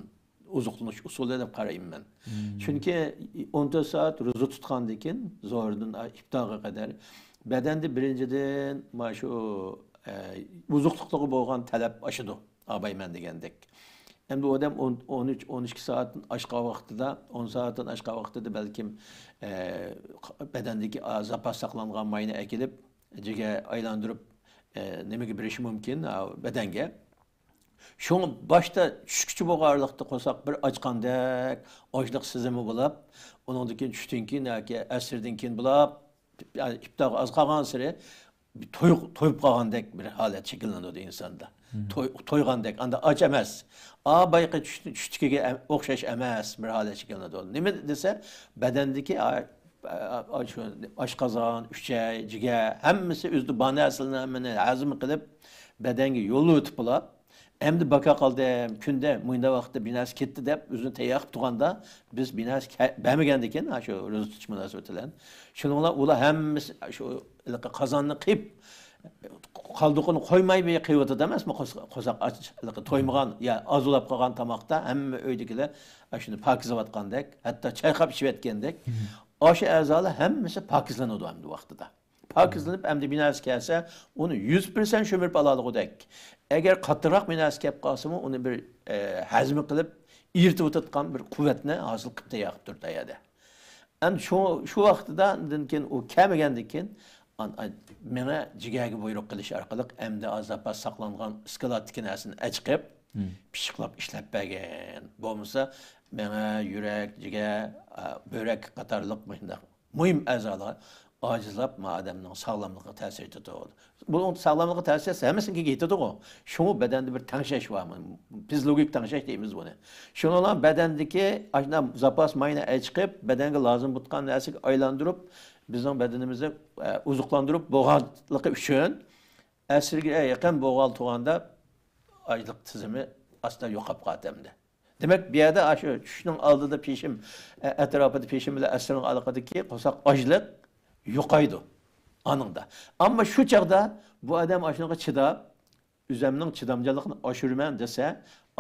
ئوزۇقلىنىش ئۇسۇلى دەپ قارايمەن مەن. چۈنكى ئون تۆت سائەت روزا تۇتقاندىن كېيىن، زوھۇردىن ئىپتارغا قەدەر بەدەندە بىرىنچىدىن، مانا شۇ، ئە، ئوزۇقلۇقلارغا بولغان تەلەپ ئاشىدۇ. ئابايمەن دېگەندەك. ئەمدى ئۇ ئادەم ئون، ئون ئۈچ، ئون ئىككى سائەتتىن ئاشقان ۋاقتىدا، ئون سائەتتىن ئاشقان ۋاقتىدا بەلكىم، ئە، بەدەندىكى، ئا، زاپاس ساقلانغان ماينى ئەكېلىپ، جىگەر ئايلاندۇرۇپ، ئە، نېمىگە بېرىشى مۇمكىن، ئا، بەدەنگە. شۇڭا باشتا چۈشكۈچە بولغان ئارىلىقتا قورساق بىر ئاچقاندەك، ئاچلىق سېزىمى بولۇپ، ئۇنىڭدىن كېيىن چۈشتىن كېيىن ياكى ئەسىردىن كېيىن بولۇپ، يەنى ئىپتارغا ئاز قالغانسېرى توي-، تويۇپ قالغاندەك بىر ھالەت شەكىللىنىدۇ ئىنساندا. توي-، تويغاندەك، ئاندا ئاچ ئەمەس. ئا، بايىقى چۈش-، چۈشتىكىگە ئەم-، ئوخشاش ئەمەس بىر ھالەت شەكىللىنىدۇ. نېمە دېسە، بەدەندىكى ئا-، ئا-، ئا-، شۇ ئاشقازان، ئۈچەي، جىگەر، ھەممىسى ئۆزىدە بار نەرسىلەرنى ھەممىنى ھەزىم قىلىپ، بەدەنگە يوللىۋېتىپ بولا. ئەمدى باكا قالدىم، كۈندە مۇنداق ۋاقىتتا بىر نەرسە كەتتى دەپ ئۆزىنى تەييار قىلىپ تۇرغاندا، بىز بىر نەرسە كە-، بەرمىگەندىكىن، ھە، شۇ روزا تۇتۇش مۇناسىۋىتى بىلەن. شۇنىڭ بىلەن ئۇلار ھەممىسى شۇ ھېلىقى قازاننى قىيىپ، قالدۇقىنى قويماي بىر قىيىۋاتىدۇ ئەمەسمۇ؟ قورساق، قورساق ئاچ، ھېلىقى تويمىغان، يا ئازلاپ قالغان تاماقتا ھەممە ئۆيدىكىلەر ئاشۇنى پاكىزلەۋاتقاندەك، ھەتتا چايقاپ ئىچىۋەتكەندەك. ئاشۇ ئەزالار ھەممىسى پاكىزلىنىدۇ ئەمدى ۋاقتىدا. پاكىزلىنىپ، ئەمدى بىر نەرسە كەلسە، ئۇنى يۈز پىرسەنت شۈمۈرۈپ ئالالىغۇدەك. ئەگەر قاتتىقراق بىر نەرسە كەپ قالسىمۇ، ئۇنى بىر، ئە، ھەزىم قىلىپ، ئېرىتىۋېتىدىغان بىر قۇۋۋەتنى ھاسىل قىلىپ تەييار قىلىپ تۇرىدۇ ئەدە. ئەمدى شۇ، شۇ ۋاقتىدا، ئاندىن كېيىن ئۇ كەلمىگەندىن كېيىن، ئان-، ئان-، مېڭە جىگەرگە بۇيرۇق قىلىش ئارقىلىق، ئەمدى ئاز زاپاس ساقلانغان ئىسكىلاتتىكى نەرسىنى ئەچىقىپ، پىششىقلاپ ئىشلەپ بەرگەن. بولمىسا، مېڭە، يۈرەك، جىگەر، ئا، بۆرەك قاتارلىق مۇشۇنداق مۇھىم ئەزالار ئاجىزلاپ، ما ئادەمنىڭ ساغلاملىقىغا تەسىر يېتىدۇ. بۇنىڭ ساغلاملىققا تەسىر يەتسە، ھەممىسىنىڭكىگە يېتىدىغۇ. شۇڭا بەدەندە بىر تەڭشەش بار. فىزىولوگىك تەڭشەش دەيمىز بۇنى. شۇنىڭ بىلەن بەدەندىكى ئاشۇنداق زاپاس ماينى ئەچىقىپ، بەدەنگە لازىم بولغان نەرسىگە ئايلاندۇرۇپ، بىزنىڭ بەدىنىمىزنى، ئە، ئوزۇقلاندۇرۇپ بولغانلىقى ئۈچۈن، ئەسىرگە يېقىن بولغان تۇرغاندا ئاچلىق سېزىمى ئاستا يوقاپ قالىدۇ ئەمدى. دېمەك، بۇ يەردە ئاشۇ چۈشنىڭ ئالدىدا پېشىم، ئە، ئەتراپىدا پېشىم بىلەن ئەسىرنىڭ ئارىلىقىدىكى قورساق ئاچلىق يوقايدۇ ئانىڭدا. ئەمما شۇ چاغدا بۇ ئادەم ئاشۇنىڭغا چىداپ، ئۆزەمنىڭ چىدامچانلىقىنى ئاشۇرىمەن دېسە،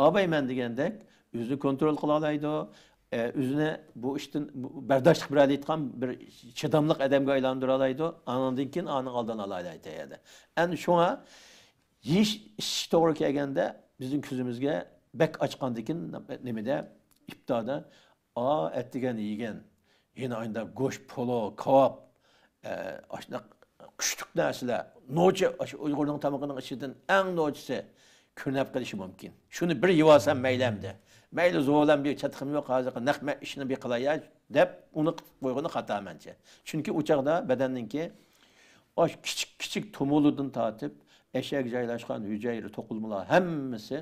ئابايمەن دېگەندەك ئۆزىنى كونترول قىلالايدۇ، ئە، ئۆزىنى بۇ ئىشتىن، بۇ، بەرداشلىق بېرەلەيدىغان بىر چىداملىق ئادەمگە ئايلاندۇرالايدۇ. ئانىڭدىن كېيىن ئانىڭ ئالدىنى ئالالايدۇ ئەدە. ئەمدى شۇڭا يېيىش، ئىچىش توغرا كەلگەندە، بىزنىڭ كۆزىمىزگە بەك ئاچقاندىكىن، نېمىدە، ئىپتاردا، ئا، ئەتىگەن يېگەن، يەنە ئايدا گۆش، پولۇ، كاۋاپ، ئە، ئاشۇنداق كۈچلۈك نەرسىلەر، نوچى، ئاشۇ ئۇيغۇرنىڭ تامىقىنىڭ ئىچىدىن ئەڭ نوچىسى كۆرۈنۈپ قېلىشى مۇمكىن. شۇنى بىر يېۋالسام مەيلى ئەمدى. مەيلى، زورلام بىر چاتىقىم يوق، ھازىرقى نەق مە-، ئىشنى بىر قىلايا، دەپ ئۇنى قىلىپ قويغىنى خاتا مەنچە. چۈنكى ئۇ چاغدا بەدەننىڭكى ئاشۇ كىچىك، كىچىك تومۇرلىرىدىن تارتىپ، ئەشەگە جايلاشقان ھۈجەيرە توقۇلمىلار ھەممىسى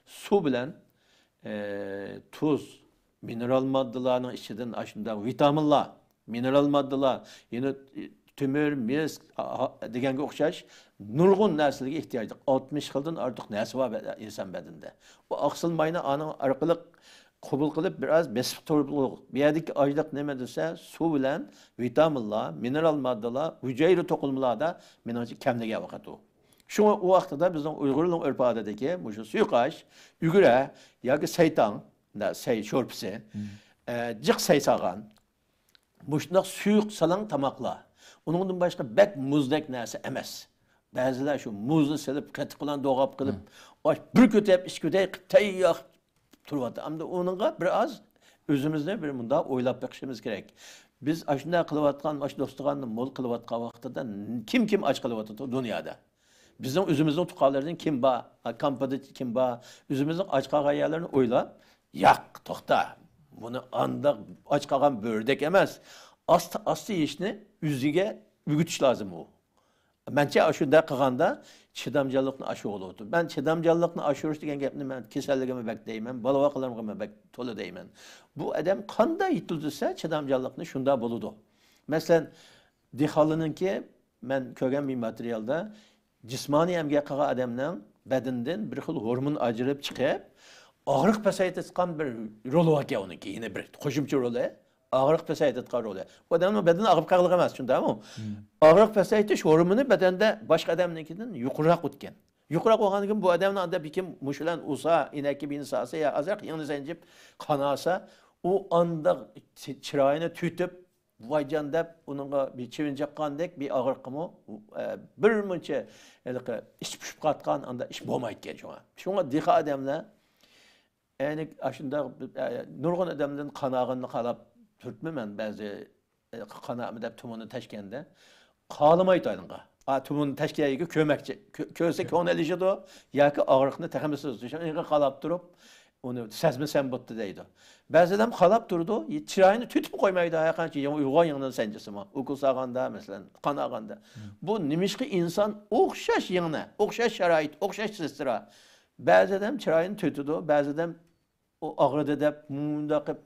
سۇ بىلەن، ئە، تۇز، مىنېرال ماددىلارنىڭ ئىچىدىن ئاشۇنداق ۋىتامىنلار، مىنېرال ماددىلار، يەنە تۆمۈر، مىس، ئا، ئا، دېگەنگە ئوخشاش نۇرغۇن نەرسىلەرگە ئېھتىياجلىق. ئاتمىش خىلدىن ئارتۇق نەرسە بار بە-، ئىنسان بەدىنىدە. بۇ ئاقسىل ماينى ئانىڭ ئارقىلىق قوبۇل قىلىپ، بىر ئاز بېسىپ تۇرۇپ، بۇ يەردىكى ئاچلىق نېمە دېسە، سۇ بىلەن ۋىتامىنلار، مىنېرال ماددىلار، ھۈجەيرە توقۇلمىلاردا، مېنىڭچە، كەملىگەن ۋاقىت ئۇ. شۇڭا ئۇ ۋاقتىدا بىزنىڭ ئۇيغۇرنىڭ ئۆرپ-ئادىتىدىكى مۇشۇ سۇيۇقئاش، ئۈگرە ياكى سەيتاڭ، سەي شورپىسى، ئە، جىق سەي سالغان، مۇشۇنداق سۇيۇق سالاڭ تاماقلار. ئۇنىڭدىن باشقا بەك مۇزدەك نەرسە ئەمەس. بەزىلەر شۇ مۇزنى سېلىپ، قېتىق بىلەن دوغاپ قىلىپ، ئاش بىر كۆتەپ، ئىككى كۆتەي قىلىپ تەييار تۇرۇۋاتىدۇ. ئەمدى ئۇنىڭغا بىر ئاز ئۆزىمىزنى بىر مۇنداق ئويلاپ بېقىشىمىز كېرەك. بىز ئاشۇنداق قىلىۋاتقان، ئاشۇ دوستىخاننى مول قىلىۋاتقان ۋاقتىدا كىم، كىم ئاچ قېلىۋاتىدۇ دۇنيادا؟ بىزنىڭ ئۆزىمىزنىڭ تۇغقانلىرىدىن كىم بار؟ كامپىدا كىم بار؟ ئۆزىمىزنىڭ ئاچ قالغان يەرلىرىنى ئويلاپ، ياق، توختا. بۇنى ئانداق ئاچ قالغان بۆرىدەك ئەمەس. ئاستا ئاستا يېيىشنى ئۆزىگە ئۆگىتىش لازىم ئۇ. مەنچە ئاشۇنداق قىلغاندا چىدامچانلىقنى ئاشۇرغىلى بولىدۇ. مەن چىدامچانلىقنى ئاشۇرۇش دېگەن گەپنى مەن كېسەللىكىمۇ بەك دەيمەن، بالا-ۋاقىلىرىمغىمۇ بەك تولا دەيمەن. بۇ ئادەم قانداق يېتىلدۈرسە چىدامچانلىقنى شۇنداق بولىدۇ. مەسىلەن، دېھقانلارنىڭكى مەن كۆرگەن بىر ماتېرىيالدا جىسمانىي ئەمگەك قىلغان ئادەمنىڭ بەدىنىدىن بىر خىل ھورمون ئاجرىلىپ چىقىپ، ئاغرىق پەسەيتىدىغان بىر رولى باركەن ئۇنىڭكى، يەنە بىر قوشۇمچە رولى. ئاغرىق پەسەيتىدىغان رولى. بۇ ئادەمنىڭ بەدىنى ئاغرىپ قالغىلى ئەمەس، شۇنداقمۇ؟ مم. ئاغرىق پەسەيتىش ھورمونى بەدەندە باشقا ئادەمنىڭكىدىن يۇقىرىراق ئۆتكەن. يۇقىراق بولغاندىن كېيىن بۇ ئادەمنىڭ ئاندا بىكىم مۇشۇ بىلەن ئۇسا، ئىنەككە بىنى سالسا يا ئازراق يېڭىنى سەنجىپ قان ئالسا، ئۇ ئانداق چىرايىنى تۈتۈپ، ۋايجان دەپ ئۇنىڭغا بىر چىۋىن چاققاندەك بىر ئاغرىققىمۇ، ئە، بىر مۇنچە ھېلىقى ئىچ پۇشۇپ قاتقان ئاندا ئىش بولمايدىكەن شۇڭا. شۇڭا دېھقان ئادەملەر ئەينى ئاشۇنداق، ئە، نۇرغۇن ئادەمدىن قان ئالغىنىنى قالاپ تۇرۇپمۇ مەن بەزى، ئە، قان ئالما دەپ تۇمۇرنى تەشكەندە قالىمايدۇ ئاينىڭغا. ئا، تۇمۇرنى تەشكەيگە كۆمەكچى. كۆ-، كۆرسە كۆڭلى ئېلىشىدۇ ياكى ئاغرىقنى تېخىمۇ سىزدۇرۇش. ئىنىغا قالاپ تۇرۇپ، ئۇنى سەزمىسەم بوپتۇ دەيدۇ. بەزىدە قالاپ تۇرىدۇ، چىرايىنى تۈتۈپ قويمايدۇ، ھەر قانچە يېڭى ئۇيغۇغان يېڭىدىن سەنجىسىمۇ، ئوكۇل سالغاندا، مەسىلەن، قان ئالغاندا. بۇ نېمىشقا ئىنسان ئوخشاش يىڭنە، ئوخشاش شارائىت، ئوخشاش سېسترا. بەزىدە چىرايىنى تۈتىدۇ، بەزىدە ئۇ ئاغرىدى دەپ، مۇنداق قىلىپ،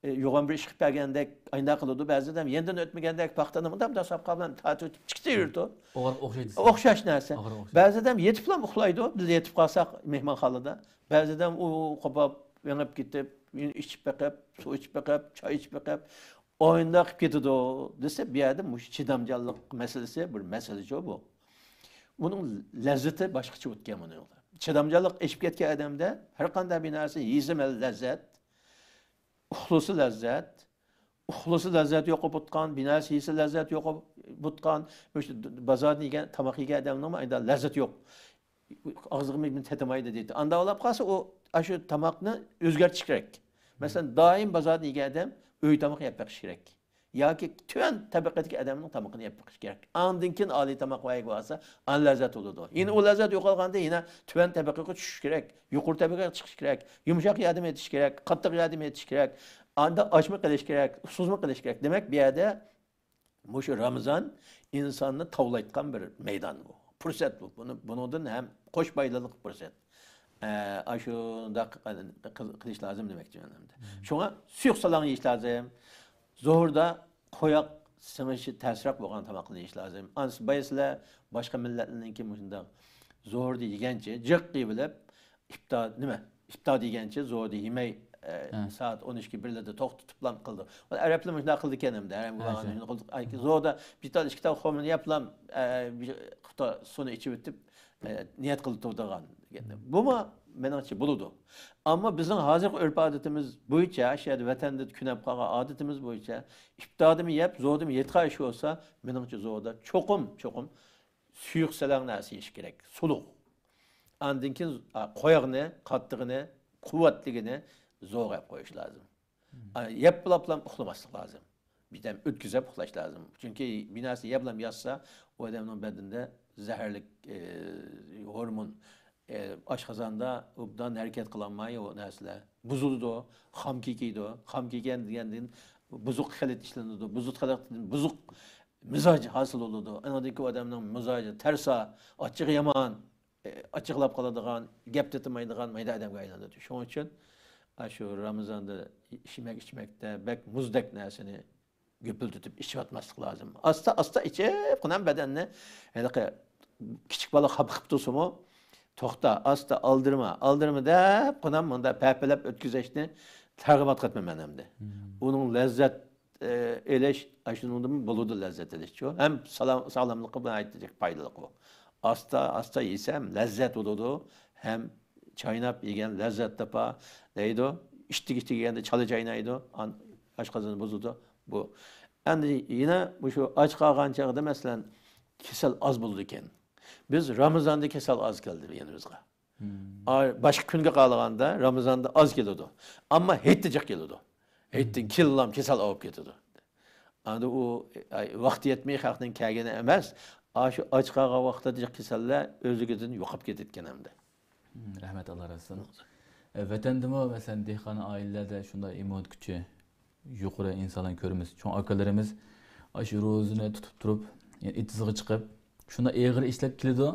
ئە، يوغان بىر ئىش قىلىپ بەرگەندەك ئاينداق قىلىدۇ، بەزىدە يېنىدىن ئۆتمىگەندەك پاختىنى مۇنداق داساپقا بىلەن تارتىۋېتىپ چىقىۋېرىدۇ. ئوغرا ئوخشايدۇ. ئوخشاش نەرسە. ئوغرا ئوخشايدۇ. بەزىدە يېتىپلا ئۇخلايدۇ، بىز يېتىپ قالساق مېھمانخانىدا. بەزىدە ئۇ قوپاپ، مېڭىپ كېتىپ، ئىچىپ بېقىپ، سۇ ئىچىپ بېقىپ، چاي ئىچىپ بېقىپ، ئويۇنداق قىلىپ كېتىدۇ دېسە، بۇ يەردە مۇشۇ چىدامچانلىق مەسىلىسى بىر مەسىلىچۇ بۇ. بۇنىڭ لەززىتى باشقىچە ئۆتكەن بۇنىڭ. چىدامچانلىق ئېشىپ كەتكەن ئادەمدە ھەر قانداق بىر نەرسە يېسىمۇ لەززەت، ئۇخلىسا لەززەت، ئۇخلىسا لەززەت يوق بولۇپ بولغان، بىر نەرسە يېسە لەززەت يوق بولۇپ بولغان، مۇشۇ بازاردىن يېگەن، تاماق يېگەن ئادەمنىڭمۇ ئايدا لەززەت يوق. ئاغزىغا بىر تېتىمايدۇ دەيدۇ. ئانداق بولۇپ قالسا، ئۇ ئاشۇ تاماقنى ئۆزگەرتىش كېرەك. مەسىلەن، دائىم بازاردىن يېگەن ئادەم ئۆي تامىقى يەپ بېقىش كېرەك. ياكى تۆۋەن تەبىقىدىكى ئادەمنىڭ تامىقىنى يەپ بېقىش كېرەك. ئاندىن كېيىن ئالىي تاماق ۋايىگە بارسا، ئاندىن لەززەت بولىدۇ. يەنە ئۇ لەززەت يوقالغاندا يەنە تۆۋەن تەبىقىگە چۈشۈش كېرەك، يۇقىرى تەبىقىگە چىقىش كېرەك، يۇمشاق ياردەم ئېتىش كېرەك، قاتتىق ياردەم ئېتىش كېرەك، ئاندا ئاچمۇ قېلىش كېرەك، ئۇسسۇزمۇ قېلىش كېرەك. دېمەك، بۇ يەردە مۇشۇ رامىزان ئىنساننى تاۋلايدىغان بىر مەيدان بۇ. پۇرسەت بۇ. بۇنى، بۇنىڭدىن ھەم قوش پايدىلىق پۇرسەت. ئە، ئاشۇنداق قىل-، قىلىش لازىم دېمەكچىمەن ئەمدى. شۇڭا سۇيۇق سالاڭ يېيىش لازىم. زوھۇردا قويۇق سىڭىشى تەسرەك بولغان تاماقلارنى يېيىش لازىم. ئانىسى بايسىلەر باشقا مىللەتلەرنىڭكى مۇشۇنداق زوھۇردا يېگەنچە جىق يېيىۋېلىپ، ئىپتار، نېمە؟ ئىپتار دېگەنچە زوھۇردا يېمەي، ئە، ھە. سائەت ئون ئىككى، بىرلەردە توختىتىپلا قىلىدۇ. ئەرەبلەر مۇشۇنداق قىلىدىكەن ئەمدى. ھەرەمگە بارغاندا شۇنداق قىلىدۇ. ئاي، زوھۇردا بىر تال ئىككى تال خورمىنى يەپلا، ئە، بىر قۇتا سۇنى ئىچىۋېتىپ، ئە، نىيەت قىلىپ تۇرىدىغان دېگەندە. بۇمۇ مېنىڭچە بولىدۇ. ئەمما بىزنىڭ ھازىرقى ئۆرپ-ئادىتىمىز بويىچە، شۇ يەردە ۋەتەندە كۆنۈپ قالغان ئادىتىمىز بويىچە، ئىپتاردىمۇ يەپ، زوھۇردىمۇ يەيدىغان ئىش بولسا، مېنىڭچە زوھۇردا چوقۇم، چوقۇم سۇيۇق سەلەڭ نەرسە يېيىش كېرەك. سۇلۇق. ئاندىن كېيىن، ئا، قويۇقنى، قاتتىقىنى، قۇۋۋەتلىكىنى زوھۇرغا يەپ قويۇش لازىم. ئا، يەپ بولاپلا ئۇخلىماسلىق لازىم. بىردەم ئۆتكۈزۈپ ئۇخلاش لازىم. چۈنكى بىر نەرسە يەپلا ياتسا، ئۇ ئادەمنىڭ بەدىنىدە زەھەرلىك، ئە، ھورمون، ئە، ئاشقازاندا ئوبدان ھەرىكەت قىلالماي ئۇ نەرسىلەر. بۇزۇلىدۇ، خام كېكىيدۇ. خام كېكىگەن دېگەندىن بۇزۇق خىلىت ئىشلىنىدۇ. بۇزۇق خىلىتتىن بۇزۇق مىزاج ھاسىل بولىدۇ. ئاندىن كېيىن ئۇ ئادەمنىڭ مىزاجى تەرسا، ئاچچىقى يامان، ئاچچىقلاپ قالىدىغان، گەپ تېتىمايدىغان مايدا ئادەمگە ئايلىنىدۇ. شۇنىڭ ئۈچۈن، ئاشۇ رامىزاندا يېمەك ئىچمەكتە بەك مۇزدەك نەرسىنى گۈپۈلدىتىپ ئىچىۋاتماسلىق لازىم. ئاستا، ئاستا ئىچىپ، قۇنام بەدەننى، ھېلىقى كىچىك بالا خاپا قىلىپ تۇرسىمۇ، توختا، ئاستا، ئالدىرىما، ئالدىرىما دەپ، قۇنام مۇندا پەپىلەپ ئۆتكۈزۈشنى تەرغىبات قىلىمەن ئەمدى. ئۇنىڭ لەززەت ئېلىش، ئاشۇنىڭدىن بولىدۇ لەززەت ئېلىشچۇ. ھەم سالام-، ساغلاملىققا ناھايىتى پايدىلىق بۇ. ئاستا، ئاستا يېسەم لەززەت بولىدۇ، ھەم چايناپ يېگەن لەززەت تاپا دەيدۇ. ئىتتىك، ئىتتىك يېگەندە چالا چاينايدۇ، ئان-، ئاشقازىنى بۇزىدۇ. بۇ. ئەمدى يەنە مۇشۇ ئاچ قالغان چاغدا، مەسىلەن، كېسەل ئاز بولىدىكەن. بىز رامىزاندا كېسەل ئاز كەلدى يېنىمىزغا. ئا، باشقا كۈنگە قارىغاندا رامىزاندا ئاز كېلىدۇ. ئەمما ھېيتتا جىق كېلىدۇ. ھېيتتىن كېيىنلام كېسەل ئاۋۇپ كېتىدۇ. ئەمدى ئۇ، ئاي، ۋاقتى يەتمەي خەقنىڭ كەلگىنى ئەمەس، ئاشۇ ئاچ قالغان ۋاقىتتا جىق كېسەللەر ئۆزلۈكىدىن يوقاپ كېتىدىكەن ئەمدى. مم، رەھمەت، ئاللا رازى بولسۇن. ئە، ۋەتەندىمۇ، مەسىلەن، دېھقان ئائىلىلەردە شۇنداق ئىممۇنىتېت كۈچى يۇقىرى ئىنسانلارنى كۆرىمىز. چوڭ ئاكىلىرىمىز ئاشۇ روزىنى تۇتۇپ تۇرۇپ، يەنى ئېتىزغا چىقىپ، شۇنداق ئېغىر ئىشلەپ كېلىدۇ.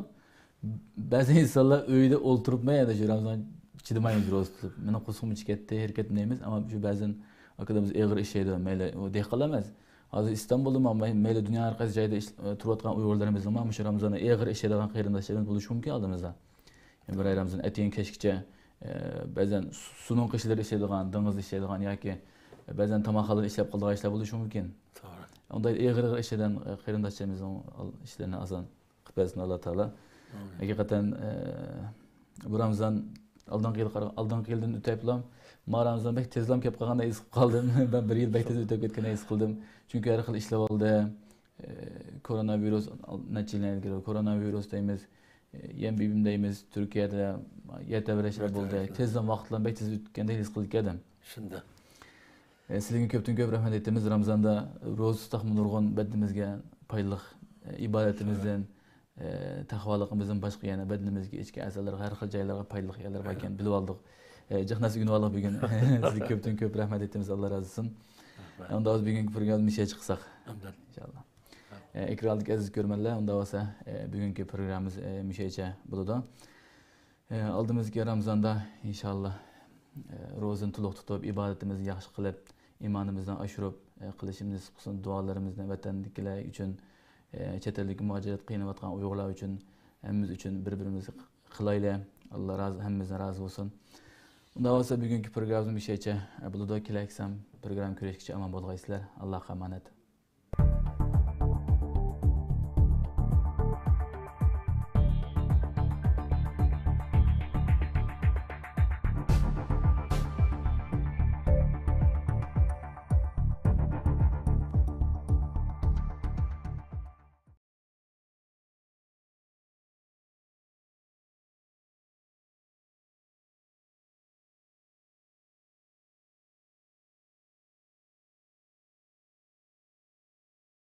بەزى ئىنسانلار ئۆيدە ئولتۇرۇپمۇ يەنە شۇ رامزان چىدىمايمىز روزا تۇتۇپ. مېنىڭ قورسىقىم ئېچىپ كەتتى، ھەرىكەت دەيمىز. ئەمما شۇ بەزەن ئاكىلىرىمىز ئېغىر ئىشلەيدۇ. مەيلى ئۇ دېھقانلا ئەمەس. ھازىر ئىستانبۇلدىمۇ، مەي-، مەيلى دۇنيا ھەر قايسى جايدا ئىش-، تۇرۇۋاتقان ئۇيغۇرلىرىمىزنىڭمۇ مۇشۇ رامزاندا ئېغىر ئىشلەيدىغان قېرىنداشلىرىمىز بولۇشى مۇمكىن ئالدىمىزدا. بىر ئاي رامزان ئەتىگەن كەچكىچە، ئە، بەزەن سۇنىڭ قېشىلىرى ئىشلەيدىغان، دېڭىزدا ئىشلەيدىغان ياكى بەزەن تاماقخانىلاردا ئىشلەپ قالىدىغان ئىشلار بولۇشى مۇمكىن. توغرا. ئۇنداق ئېغىر ئېغىر ئىشلەيدىغان، ئە، قېرىنداشلىرىمىزنىڭ ئال-، ئىشلىرىنى ئاسان قىلىپ بەرسۇن ئاللا تائالا. ئامىن. ھەقىقەتەن، ئە، بۇ رامزان ئالدىنقى يىلغا قارا-، ئالدىنقى يىلدىن ئۆتەپلا، ما رامزان بەك تېزلام كەپ قالغاندەك ھېس قىلىپ قالدىم. مەن بىر يىل بەك تېز ئۆتۈپ كەتكەندەك ھېس قىلدىم. چۈنكى ھەر خىل ئىشلار بولدى. ئە، كورونا ۋىرۇس نەچچە يىلدىن ئىلگىرى كورونا ۋىرۇس دەيمىز، ئە، يەم بىبىم دەيمىز، تۈركىيەدە يەر تەۋرەشلەر يەر بولدى. تەۋرەشلەر. تېزلام ۋاقىتلار بەك تېز ئۆتكەندەك ھېس قىلدىم. شۇنداق. ئە، سىلىگە كۆپتىن كۆپ رەھمەت ئېيتىمىز. رامزاندا روزا تۇتساقمۇ نۇرغۇن بەدىنىمىزگە پايدىلىق، ئە، ئىبادىتىمىزدىن، ئە، تەقۋالىقىمىزدىن باشقا يەنە بەدىنىمىزگە، ئىچكى ئەزالارغا، ھەر خىل جايلارغا پايدىلىق يەرلەر باركەن، بىلىۋالدۇق. ئە، جىق نەرسە ئۆگىنىۋالدۇق بۈگۈن. سىزگە كۆپتىن كۆپ رەھمەت ئېيتىمىز. ئاللا رازى بولسۇن. رەھمەت. ئۇندا ھازىر بۈگۈنكى پروگراممىمىزنى مۇشۇ يەرگىچە قىلساق. ئالدى. ئىنشاللا. ئە، ئېكرانلىق ئەزىز كۆرۈرمەنلەر، ئۇنداق بولسا، ئە، بۈگۈنكى پروگراممىمىز، ئە، مۇشۇ يەرگىچە بولىدۇ. ئە، ئالدىمىزدىكى رامزاندا ئىنشاللا، ئە، روزىنى تولۇق تۇتۇپ، ئىبادىتىمىزنى ياخشى قىلىپ، ئىمانىمىزنى ئاشۇرۇپ، ئە، قىلىشىمىزنى نېسىپ قىلسۇن. دۇئالىرىمىزنى ۋەتەندىكىلەر ئۈچۈن، ئە، چەت ئەلدىكى مۇھاجىرەت قىينىلىۋاتقان ئۇيغۇرلار ئۈچۈن، ھەممىمىز ئۈچۈن بىر-بىرىمىزگە قىلايلى. ئاللا رازى، ھەممىمىزدىن رازى بولسۇن. ئۇنداق بولسا بۈگۈنكى پروگراممىز مۇشۇ يەرگىچە بولىدۇ. كېلەر ئەكسام پروگرامما كۆرۈشكىچە ئامان بولغايسىلەر. ئاللاغا ئامانەت.